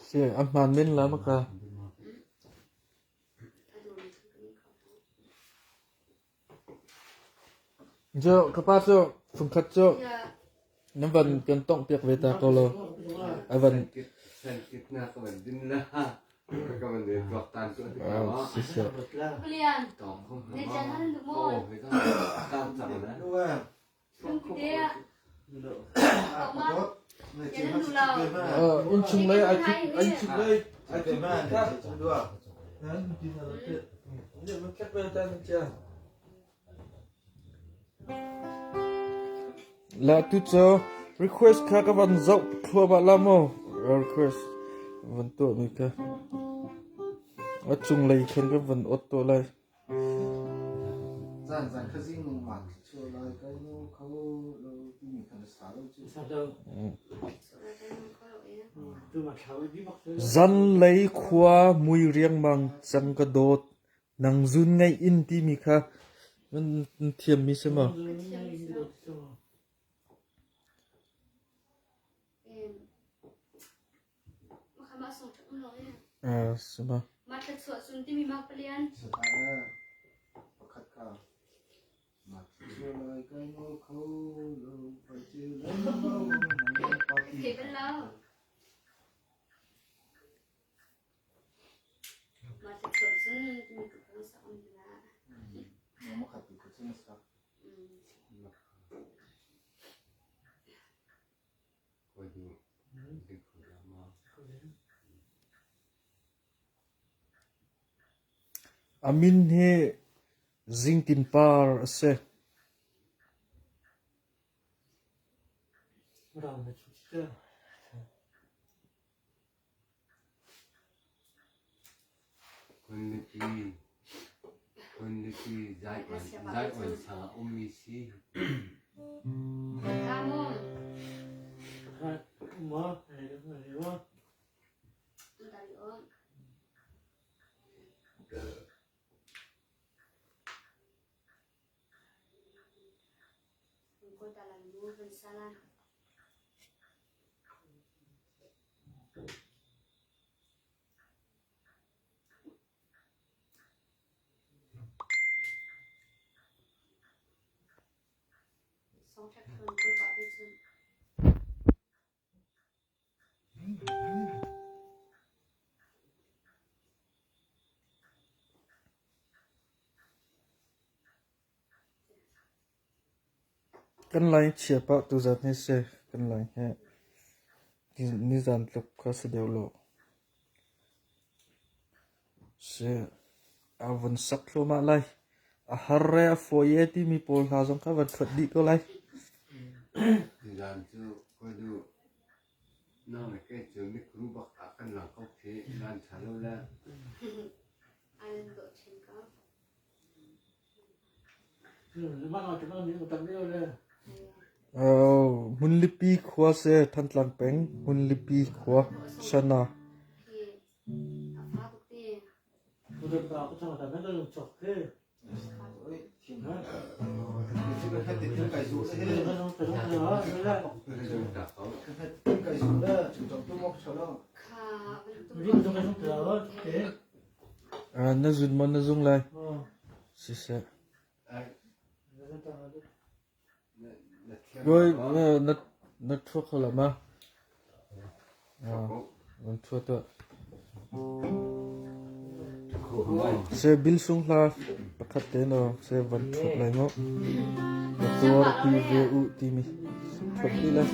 Si, a hmaan men la maka. Jo, ka pa cu fungkhat cu nan van kan tongh piak ve ta ko lo. A van siseh. Innchung lei ai thut innchung lei ai thut ka. La tu cu request kha ka van zoh thluahmah la mu. Request. Van tuah mi kha. A cunglei khan ka van ot tuah lai. Zan zan kha zing nung ma chu lai kai nu kho lo ti mi khan sa lo chu. Sa lo. Tu ma thlau bi bak cu. Zanlei khua mui riangmang cang ka dawt nang zun ngaih in timi kha nan thiammi si maw? Si maw? Mah thluachuah cun timi mak palian. Pakhat kha ma chu lai kai nu kho lo pai chu lo. Thei bal lo. Mah thluachuah cun timi ka kan sak um la. Ma khat tu ka cun sak. A min hi Zingtin Par a si. Khualipi Zion sang ah ummi si. Kan lai chia pah tuzan hi si. Kan lai hi nizan tluk kha si deuh lo. Si a vun sak thluahmah lai. A har re a fawi e timi pawl hna zong kha van thuat dih ko lai. Nizan cu khawi duh nang le kei cu mikhru bak ah kan lang ko khi nan ṭha lo le. An dawh chin ko. Hmunlipi khua si Thantlang peng Hmunlipi khua Shana. Na zun maw na zung lai? Siseh. Na ṭhua kho lo ma? Nan ṭhua tuah. Se bil sung hla pakhat te no se van ṭhuat lai mu. Na tuar pi ve u timi ṭhuat ti lai.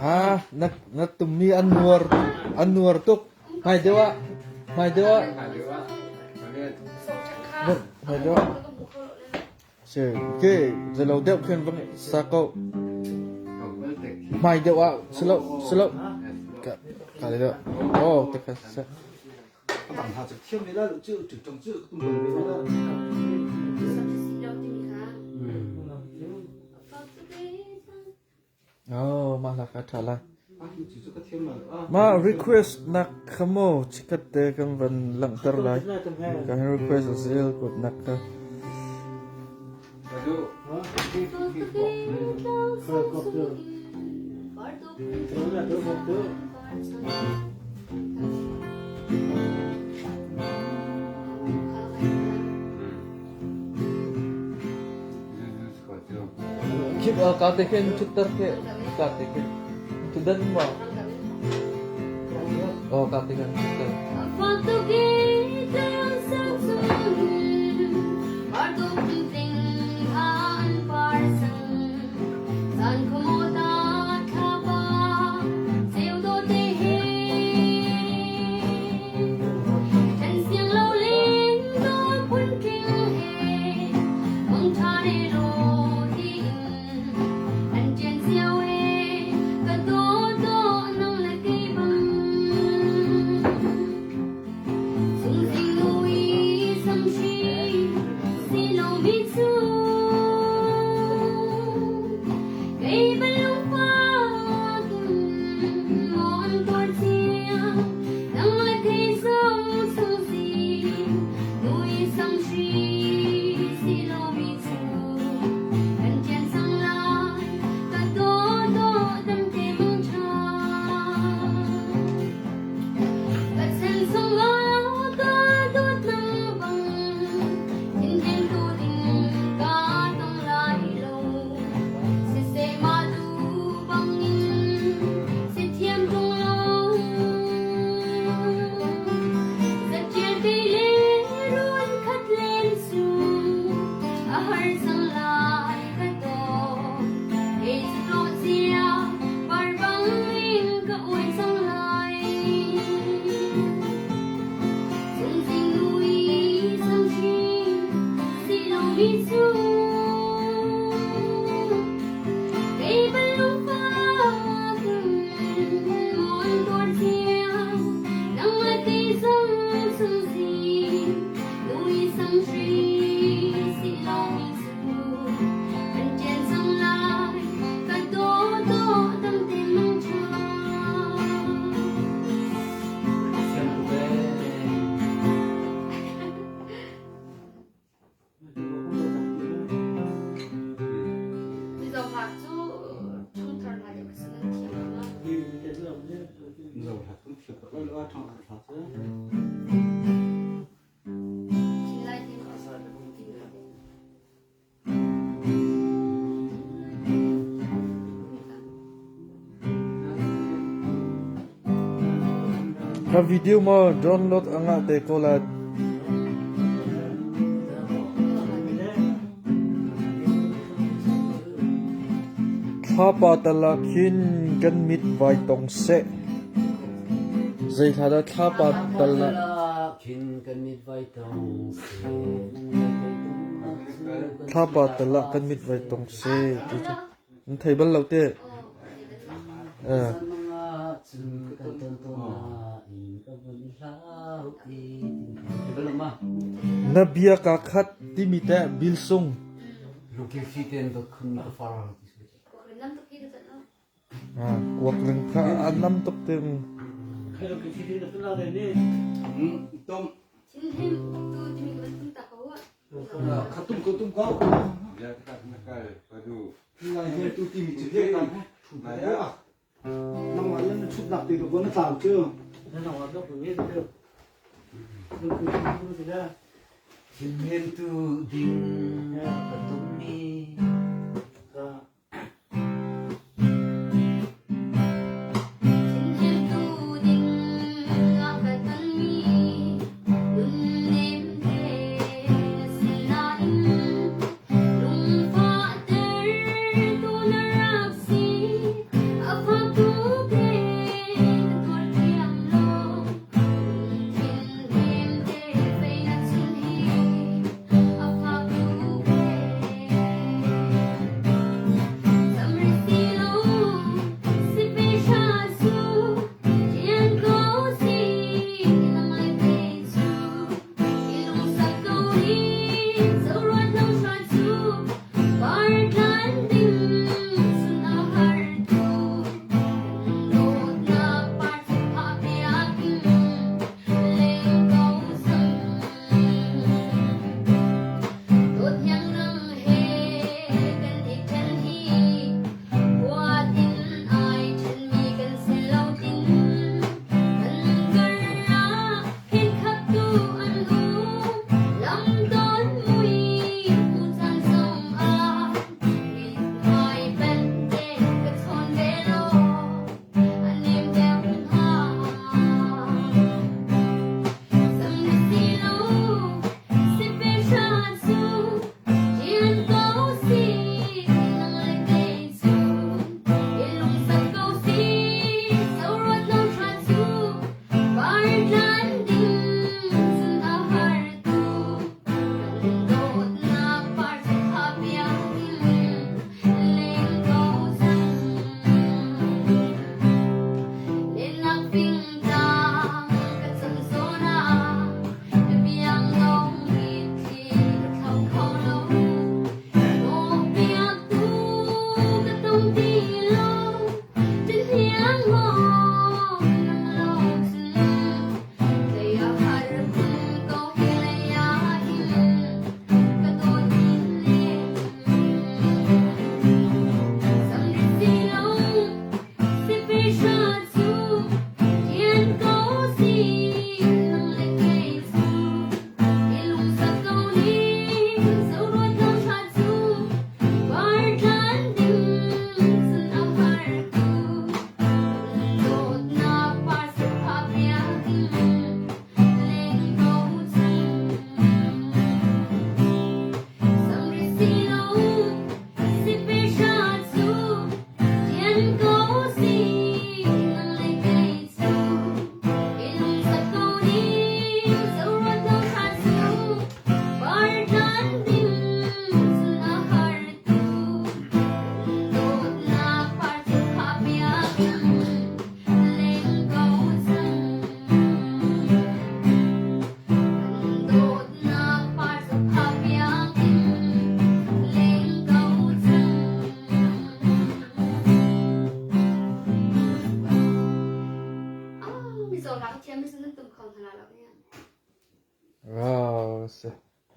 Ah, na na tummi an nuar an nuar tuk. Hmai deuh ah, hmai deuh ah. Hmai deuh ah. Si, ke zelo deuh khin vang sa ko. Hmai deuh ah, silo, silo. Ka ka le deuh. Oh, te ka sa. Oh, mah la ka ṭha lai. Mah request nak kha maw chikkhat te kan van langhter lai. Kan request a zel kut nak kha. Khip ka te khin ṭhutter khi ka te khin ṭhudan maw? Oh, ka te khin ṭhutter. Ka video maw download a ngah te ko lai. Thlapa tal ah khin kan mit vai tong seh. Zei hla dah thlapa tal ah khin kan mit vai tong seh. Thlapa tal ah kan mit vai tong seh ti cu. Nan thei bal lo te. Eh. Na bia ka khat timi teh bil sung. Kuak ring kha a nam tuk te. Thinhnemtu ding ka tonmi.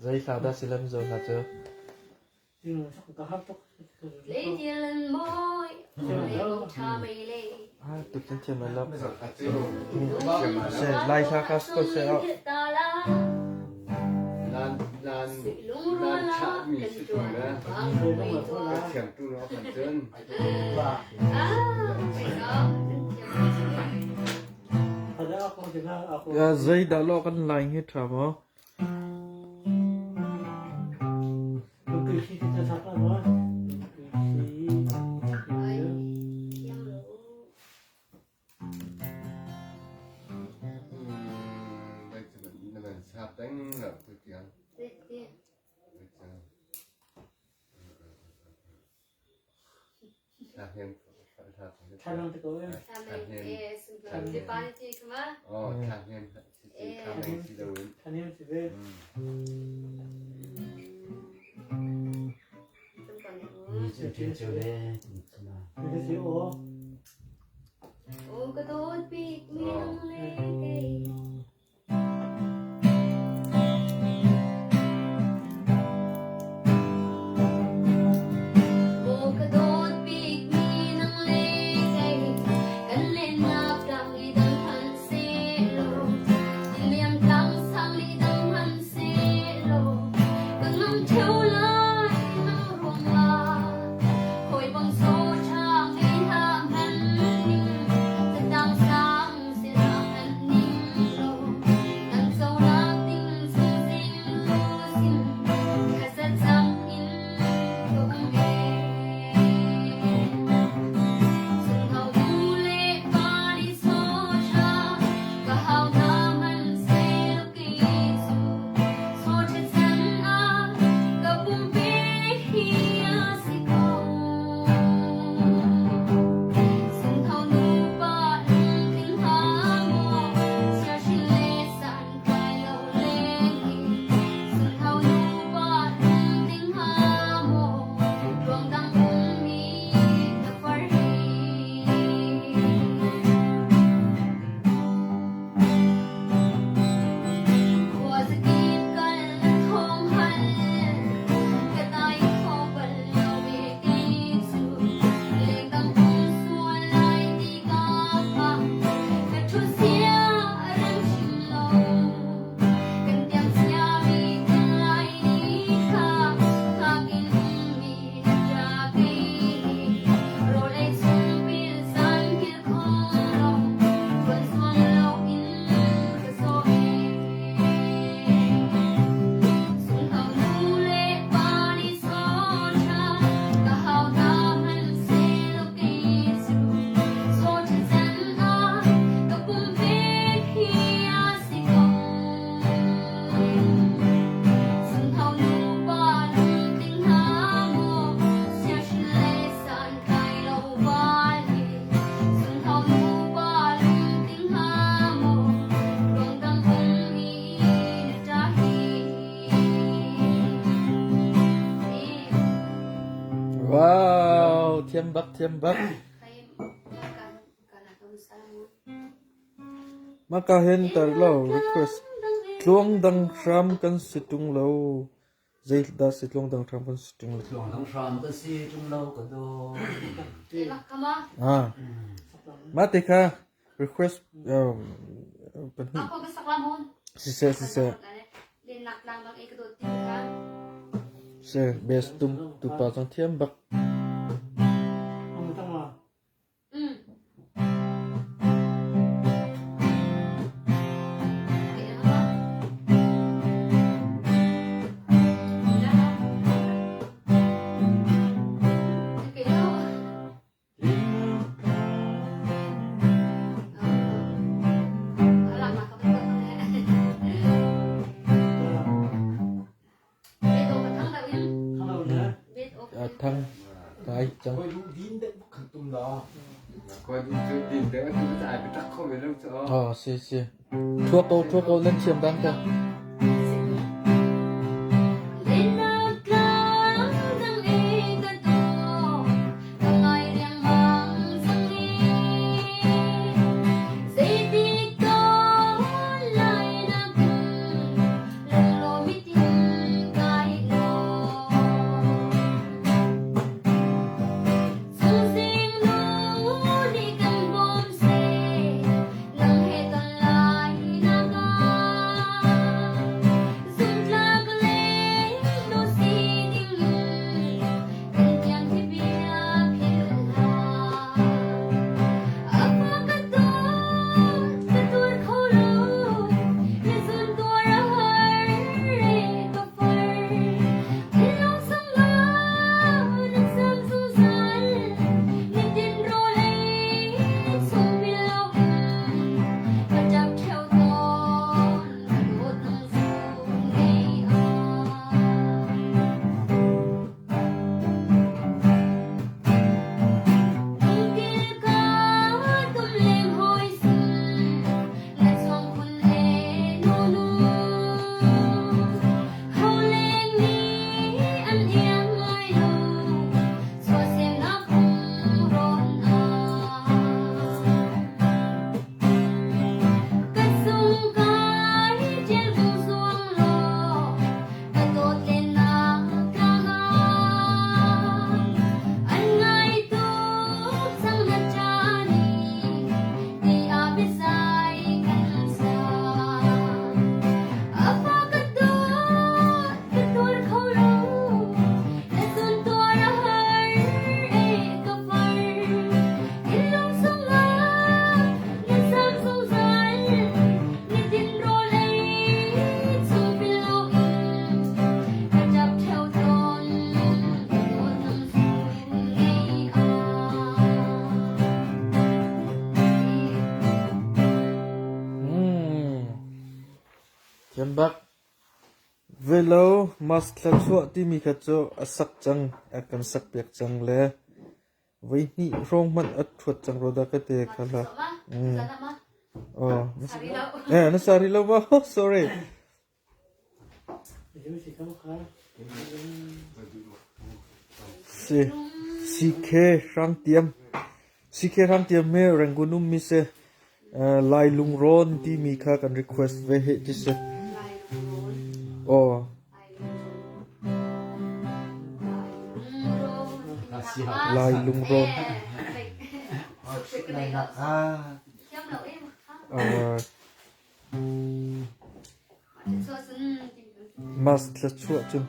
Zei hla dah si lam zo hla cu? Ah, tuk cun thiam lai lo. Se lai hla kha ko se oh. Nan nan nan thahmi si tu le ka thiam tu no kan cun. Zei dah lo kan lai hi ṭha maw? Wow, thiam bak, thiam bak. Maka hin tar lo request tluang dang hram kan si tung lo. Zei dah si tluang dang hram kan si tung lo. Tluang dang hram kan si tung lo ka do. Ah. Ma te kha request pahnih. Siseh siseh. Se best tum tupa cang thiam bak. Thang kai cang. Oh, si si. Thua ko thua ko nan thiam dan ka. Thiam bak. Velo mas thluachuah timi kha cu a sak cang, a kan sak piak cang le voihnih hrawng hmanh a ṭhuat cang rua dah ka ti kha la. Oh, eh, na sa rih lo maw? Sorry. Si, CK Hrangtiam. CK Hrangtiam hi Rangoon ummi si. Lai lungrawn timi kha kan request ve heh ti si. Aw. Lai lungrawn. Mas thluachuah cun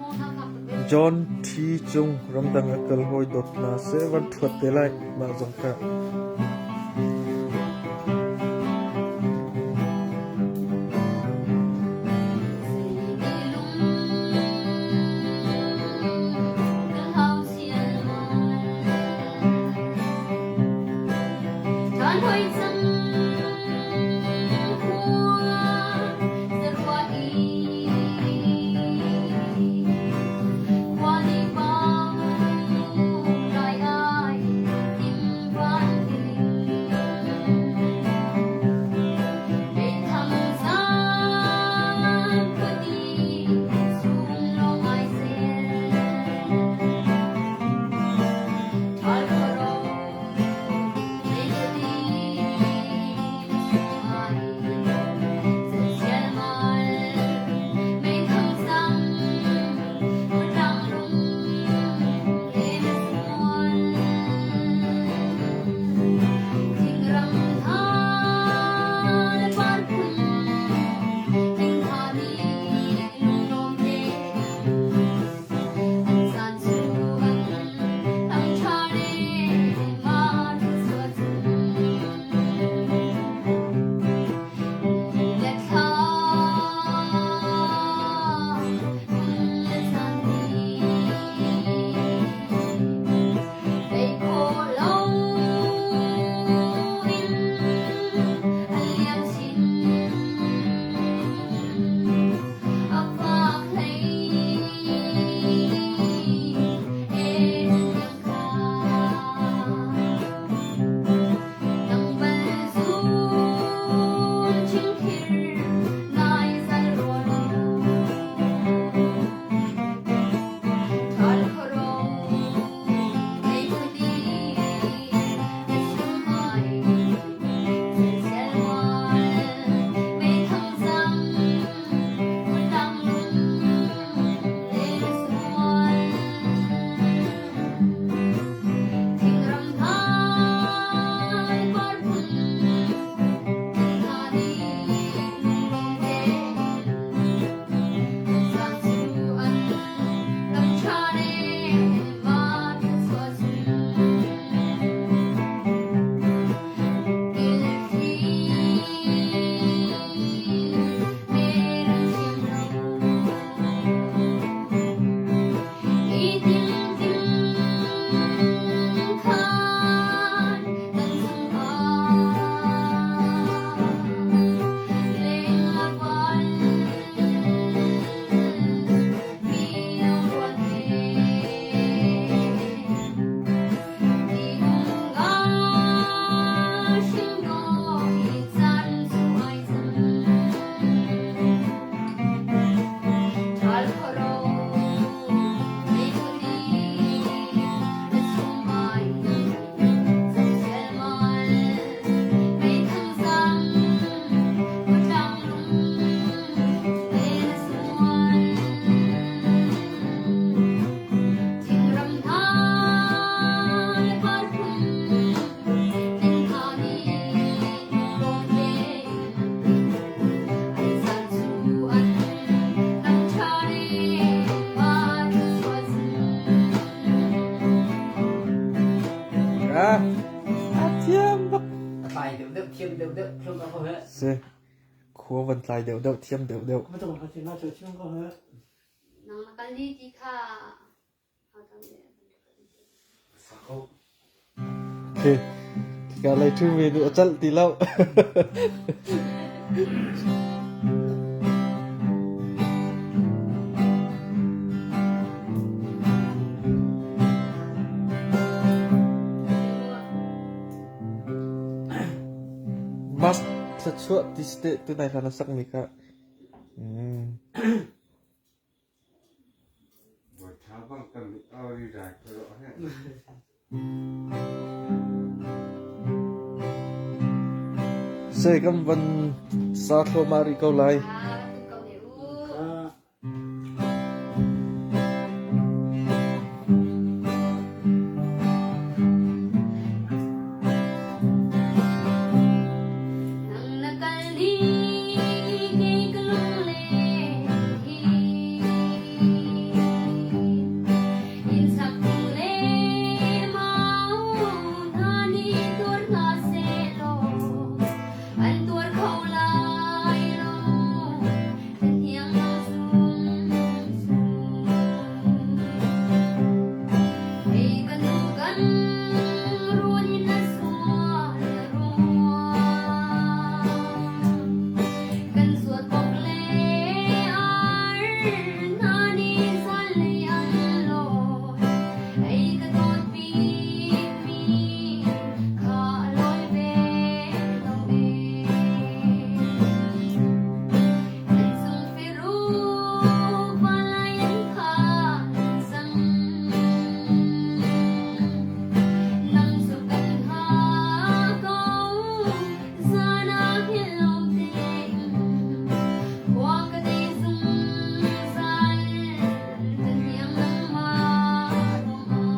John T. Cung ramdang a kal hawi dawt hna seh van ṭhuat te lai mah zong kha. Si. Khua van tlai deuhdeuh, thiam deuhdeuh. Okay. Ka lei ṭhu ve nih a calh ti lo. Thluachuah ti si teh tunai hla na sakmi kha. Bawi bang kan mit ri rai ko lo he. Sei kan van sa thluahmah rih ko lai. Nang na kal ni kei ka lunglen hi. Inn sak tu le mau hna nih tuar hna sehlaw an tuar kho lai lo. Kan hniang lo sung sung. Hei kan nu kan run in a sual ruang. Kan suat bok le ar hna nih zanlei an lawi. Ei ka dawt bikmi kha a lawi ve lo e. Kan cung firuk vanlai an phan cang. Nang cu kan ha ko, zan ah hngilh lo tein khua ka dei zungzal. Ka hniang nangmah ruangah.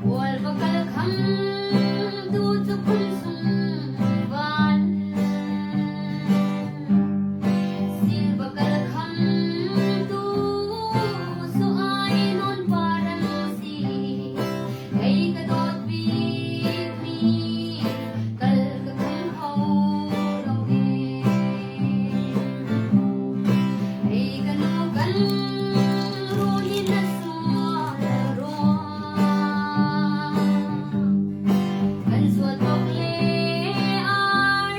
Bual va kal kham tu cu phun sung van. Sil va kal kham tu su ai non par an si. Kei ka dawt bikmi kal ka kham kho lo e. Ei ka nu kan run in a sual ruang. Kan suat bak le ar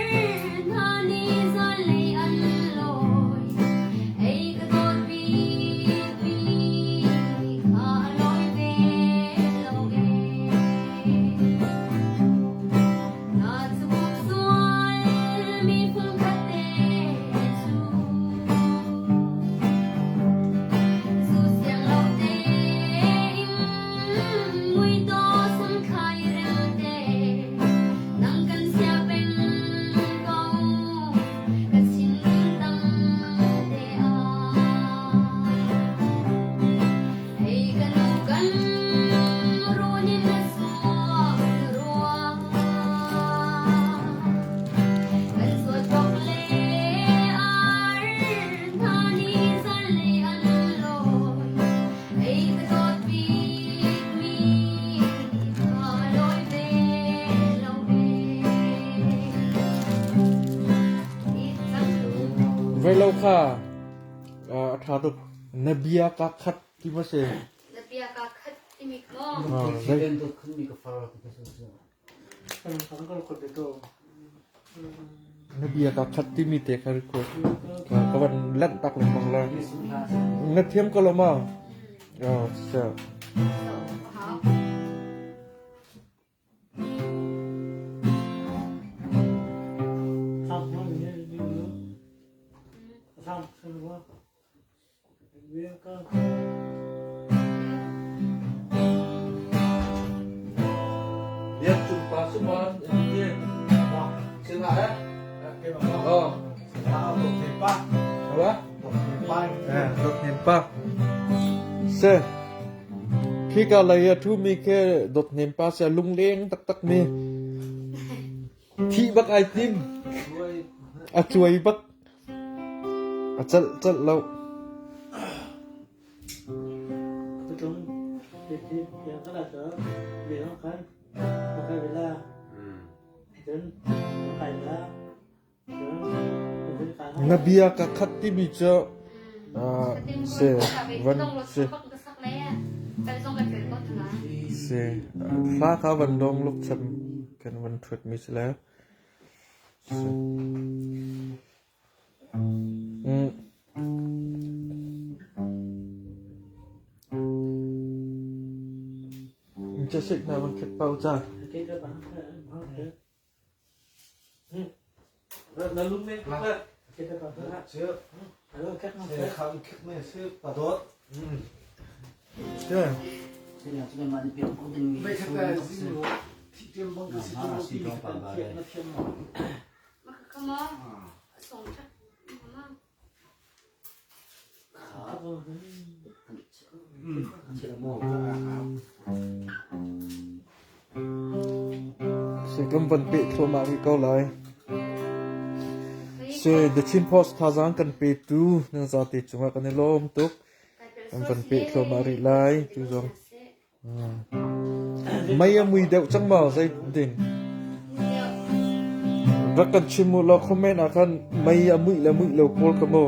hna nih zanlei an lawi. Ei ka dawt bikmi kha a lawi ve lo e. Na cubuk sual mi phungkhat te cu. Zu siang lo tein muitaw samthlai rem te nang kan sia peng ko ka thinlung tang te ah. Hei ka nu kan run in na suak ruang. Kan suat bok le ar hna nih zanlei an lawi. Ei ka dawt bikmi kha lawi ve lo ve. Voi lo kha a ṭha tuk. Na bia ka khat ti ma si? Na bia ka khat timi maw? Na bia ka khat timi te kha record. Ka van lanh tak lengmang la. Na thiam ko lo ma? Oh, so. Lian Cung pa Suman Sinah eh? Oh. Apa? Dot nem pa. Se. Khi ka lei a thu mi ke dot nem pa se lungleng taktak mi. Thih bak ai tim. A cuai bak. A celh celh lo. Na bia ka khat timi cu se van se se hla kha van dong luk cham kan van thut mi si le. Chasik na van khat pau ca. Na lung ne Kan van peh thluahmah rih ko lai. Si The Chin Post thazaang kan petu nan zate cungah kan i lawm tuk. Kan van peh thluahmah rih lai tu zong. Mei a mui deuh cang maw zei ding? Rak kan chim u law comment ah khan mei a muih le muih lo pawl kha mu.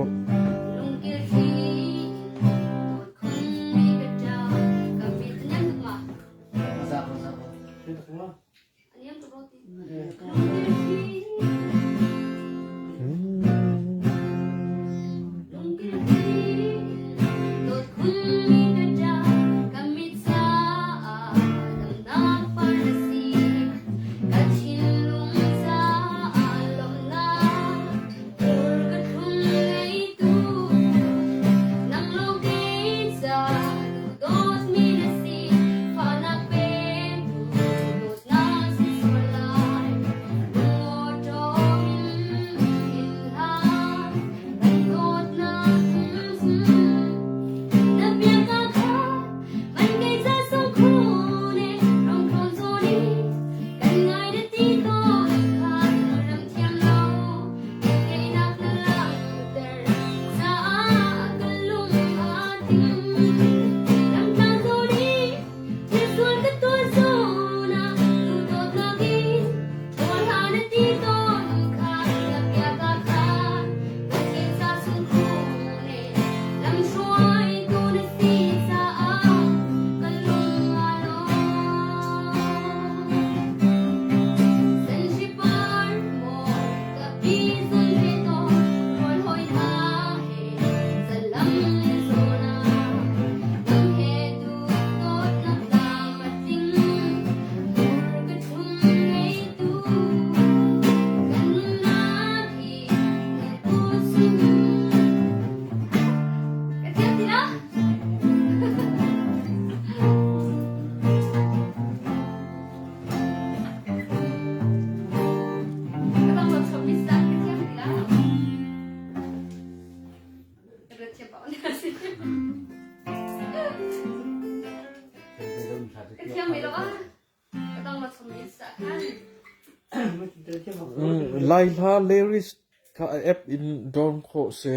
Lai hla lyrics kha a app in dawm khawh si.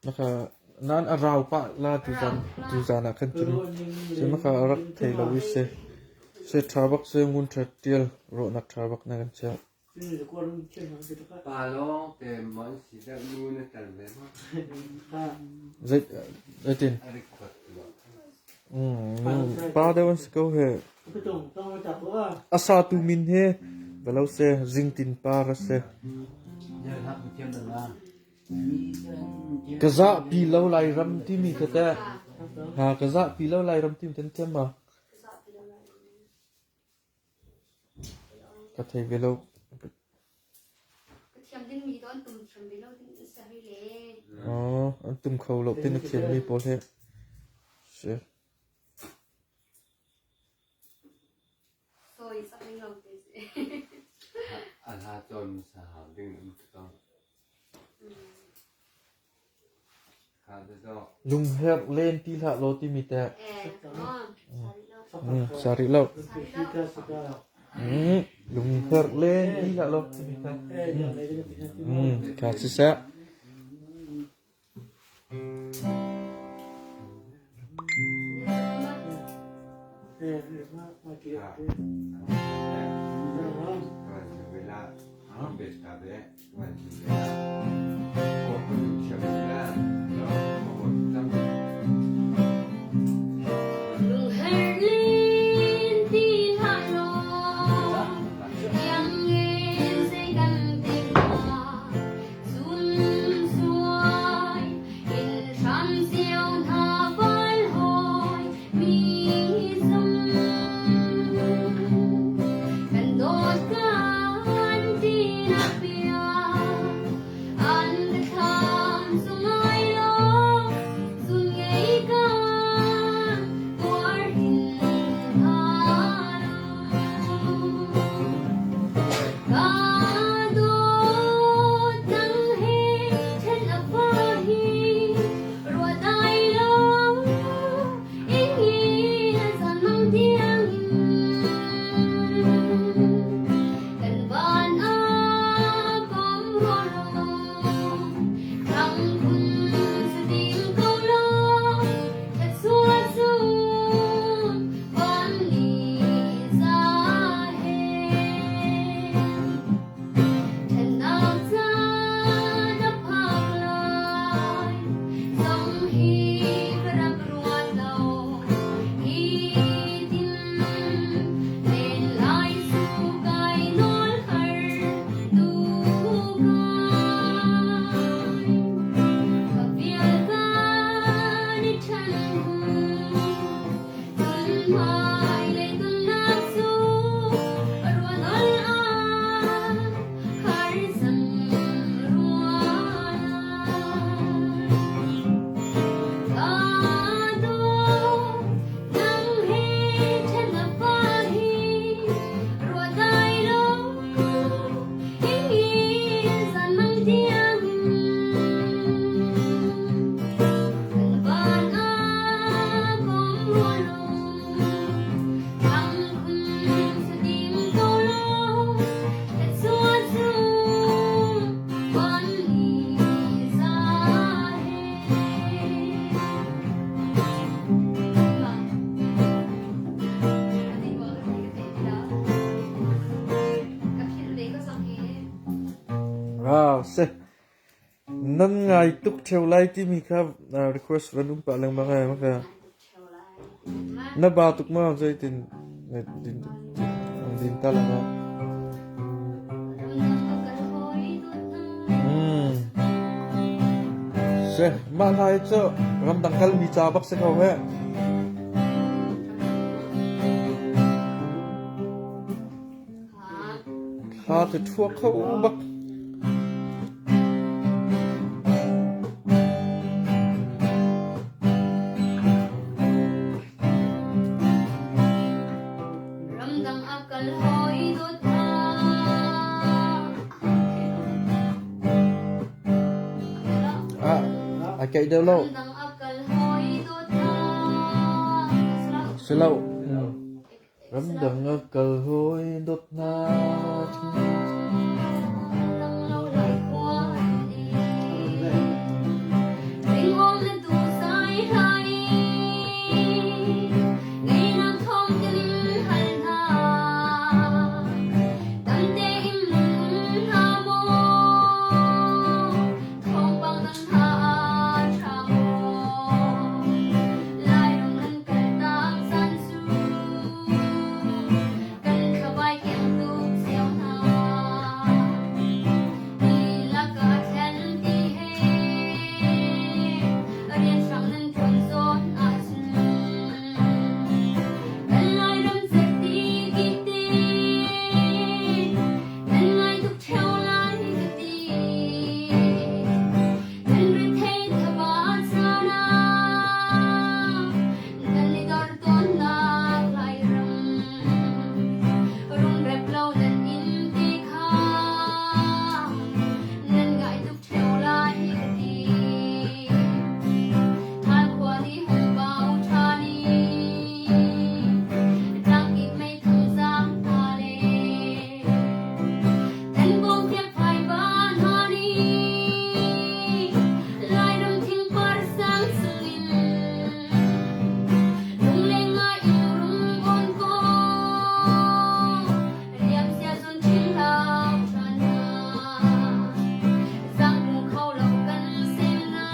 Naka nan a rau pah la tuzan tuzan ah khan cun cun naka a rak thei lo i si. Si ṭha bak si ngun ṭha ṭial rawhnak ṭha bak na kan chiah. Pa lawng te mon si deuh nu na tel ve ma? Zeitin? Pa deuh an si ko he. A satu min he velo se zingtin par a si. Ka zahpi lo lai ram timi kha teh. Ha ka zahpi lo lai ram timi kan thiam ma? Ka thei ve lo. An tum kho lo ti na thiammi pawl hi. Si. A hla cawn sa hau ding um ko. Lungherh len ti hlah law timi teh. Sa rih lo. Lungherh len ti hlah law timi teh. Kha siseh. Ah, se. Nan ngai tuk ṭheo lai timi kha request van um pah lengmang ai maka. Na ba tuk ma zeitin din din ta lang ma. Hmm. Se, mah lai cu ramdang kal mi ca bak si ko he. Thla cu ṭhua kho bak. Ramdang a kal hawi dawt hna. Ah, a keih deuh lo. Ramdang a kal hawi dawt hna. Si lo. Ramdang a kal hawi dawtnak. Kan thlabai keng tuk cio hna. Ti lakah thlen ti he rianhrang nan ṭuan zawn ahcun kan Lairam cerhti kite kan ngai tuk ṭheo lai ka ti. Kan rethei thaba caan ah Kan i dor tawnnak Lairam rungrep lo nan inn te kha nan ngai tuk ṭheo lai ka ti. Thal khua nih hung pau ṭhan i tlangkip meithang zaam hna le kan bawmpiak phaiva hna nih Lairam thingpar sang sungin Lungleng ngai in rung on ko, liam sia zun ṭhin hlau ṭhan hna. Zangmu kho lo kan sem na,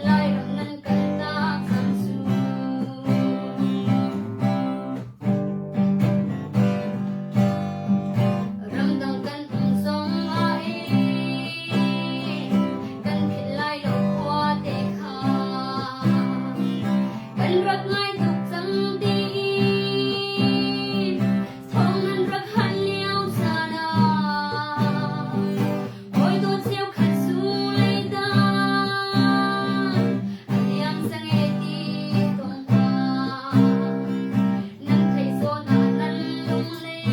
Lairam nan kal tak cang cu. Ramdang kan um zong ah ee, kan philh lai lo khua te kha. Kan rak ngai tuk cang tiin thawng nan rak hal lio caan ah hawi dawt cheukhat cu leidan a liam cang ee ti tawn hna. Nan theih zawn ah nan lunglen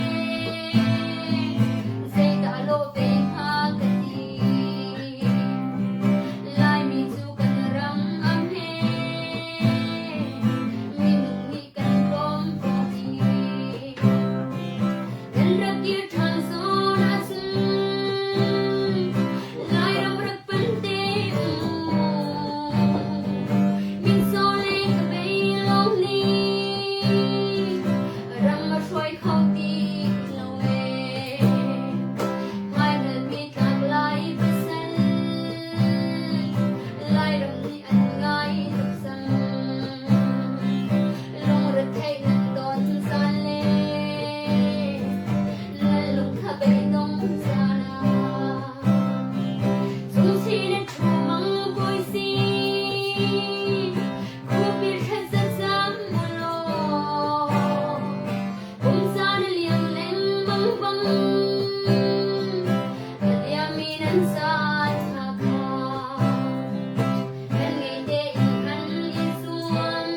zeidah lawh ve hnga ka ti. Laimi cu kan ram a hme, minung nih kan tlawm ko hi. Kan rak kir ṭhan zawn ahcun Lairam rak pan te u. Minsaw le ka bei lawng nih ram a hruai kho ti lo ee. Hmaihngalmi tlak lai pasal Lairam nih an ngai tuk cang. Lungretheih nan ton caan le nan lungtha beidong caan ah Cungchin na ṭhu mang bawi si khuapir thlazat cang mu law kum caan a liam lengmang bang a liammi nan caan ṭha kha Kan ngei tein kan i zuam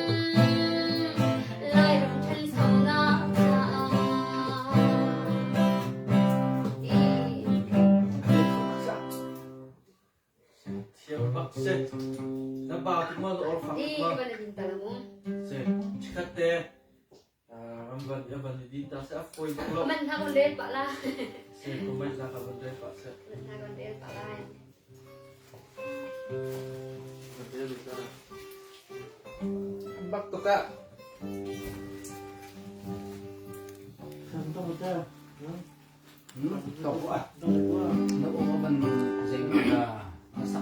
Lairam ṭhanchonak caah. Thiam bak si. Na ba tuk ma na or fak tuk ma. Si. Chikhat te ram van ya van di ta se a foi tuk lo. Man ha kon rel pa la. Si comment la ka van rel pa se. Man ha kon rel pa la. Bak tuk ah.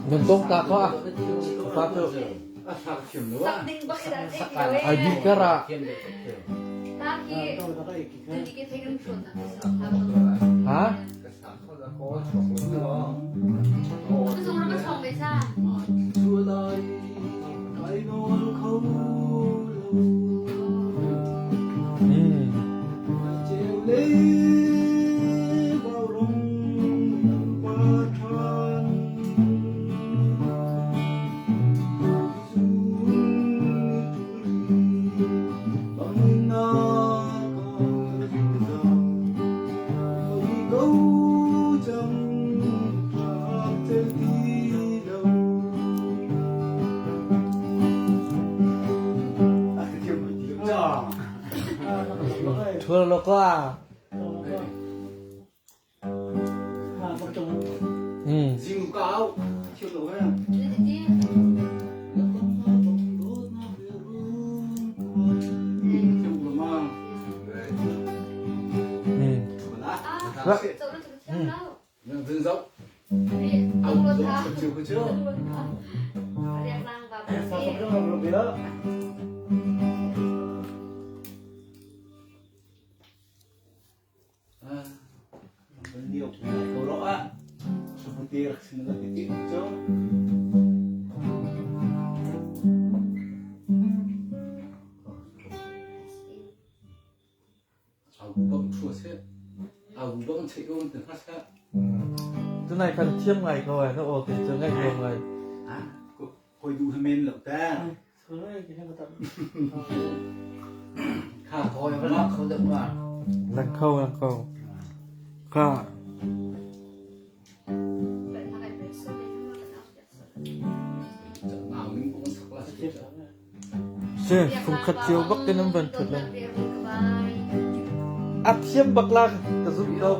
Nan tong ta ko ah. Pa tu. Ai bi kara. Ha? Thua lo ka. Tunai kan thiam ngai ko ai na aw te cu ngaih nuam ngai. Koi du men lo ta. Kha koi va kho deuh ma. Lang kho lang kho. Kha. Si, fungkhat cio bak in an van thut le. A thiam bak la ka zumh ko.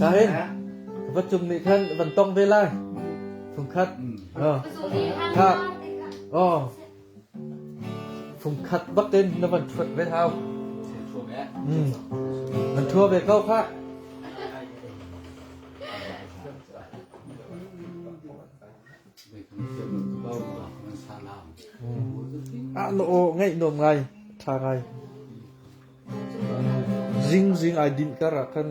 Ka hin va cung nih khan van tong ve lai. Fungkhat. Kha. Oh. Fungkhat bakin na van thuat ve hau. Van thua ve ko kha. Ah na aw ngaih nuam ngai, ṭha ngai. Zing zing ai dinh kar ah khan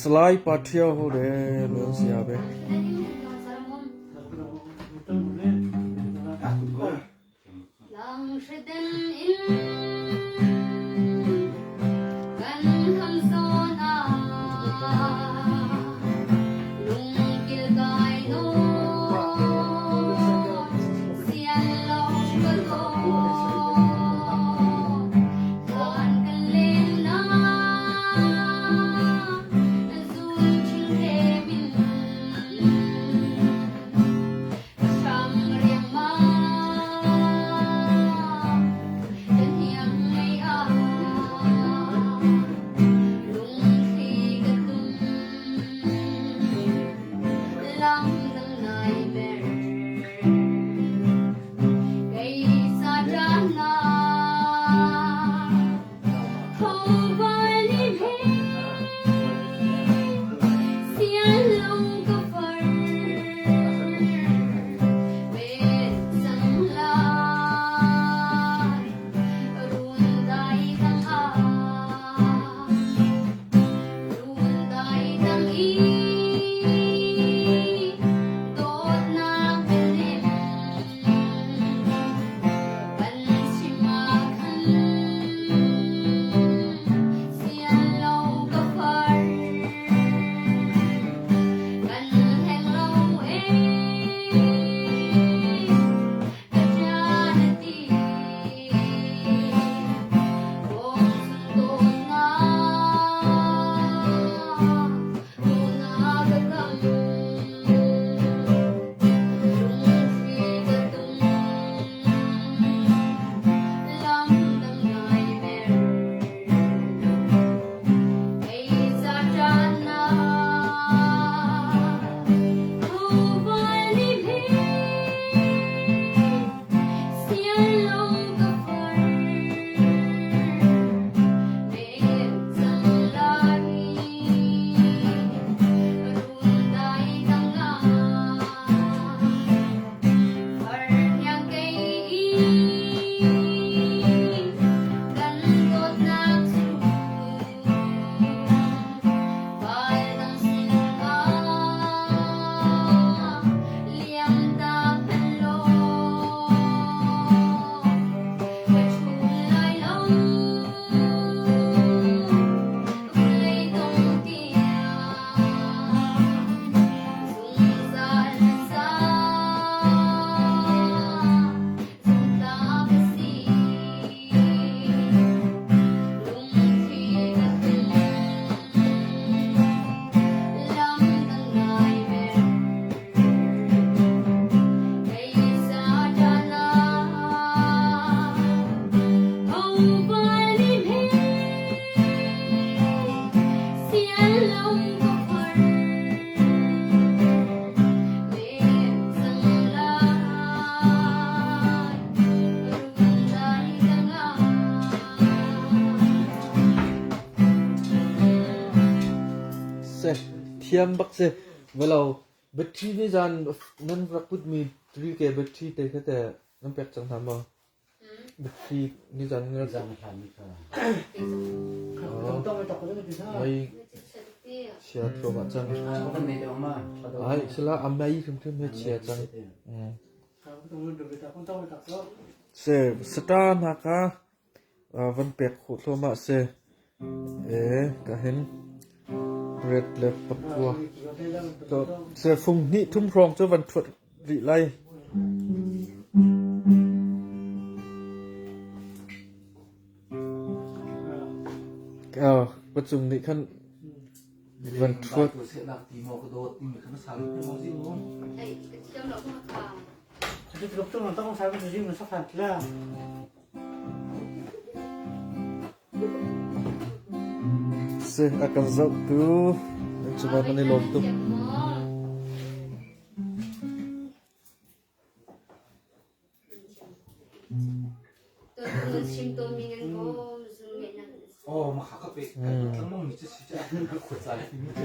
Salai Paṭhio ho le nan sia be. Se thiam bak si velo battery ni zan nan rak put mi 3K battery te kha te nan pek cang hna maw? Battery ni zan nan Zan hlan ni kha. Mei chia thluahmah cang. Kan nei deuh ma. Ai sila a mei hrimhrim he chia cang. Se sata hna kha van pek khawh thluahmah si. E ka hin red le pakua. To se fung hnih thum hrawng cu van thuat rih lai. Pacung nih khan van thuat. Si a kan zohtu nan cungah kan i lawm tuk. Oh, ma kha ka pe. Kan tlangmang mi cu si cu a khua ca le mi cu.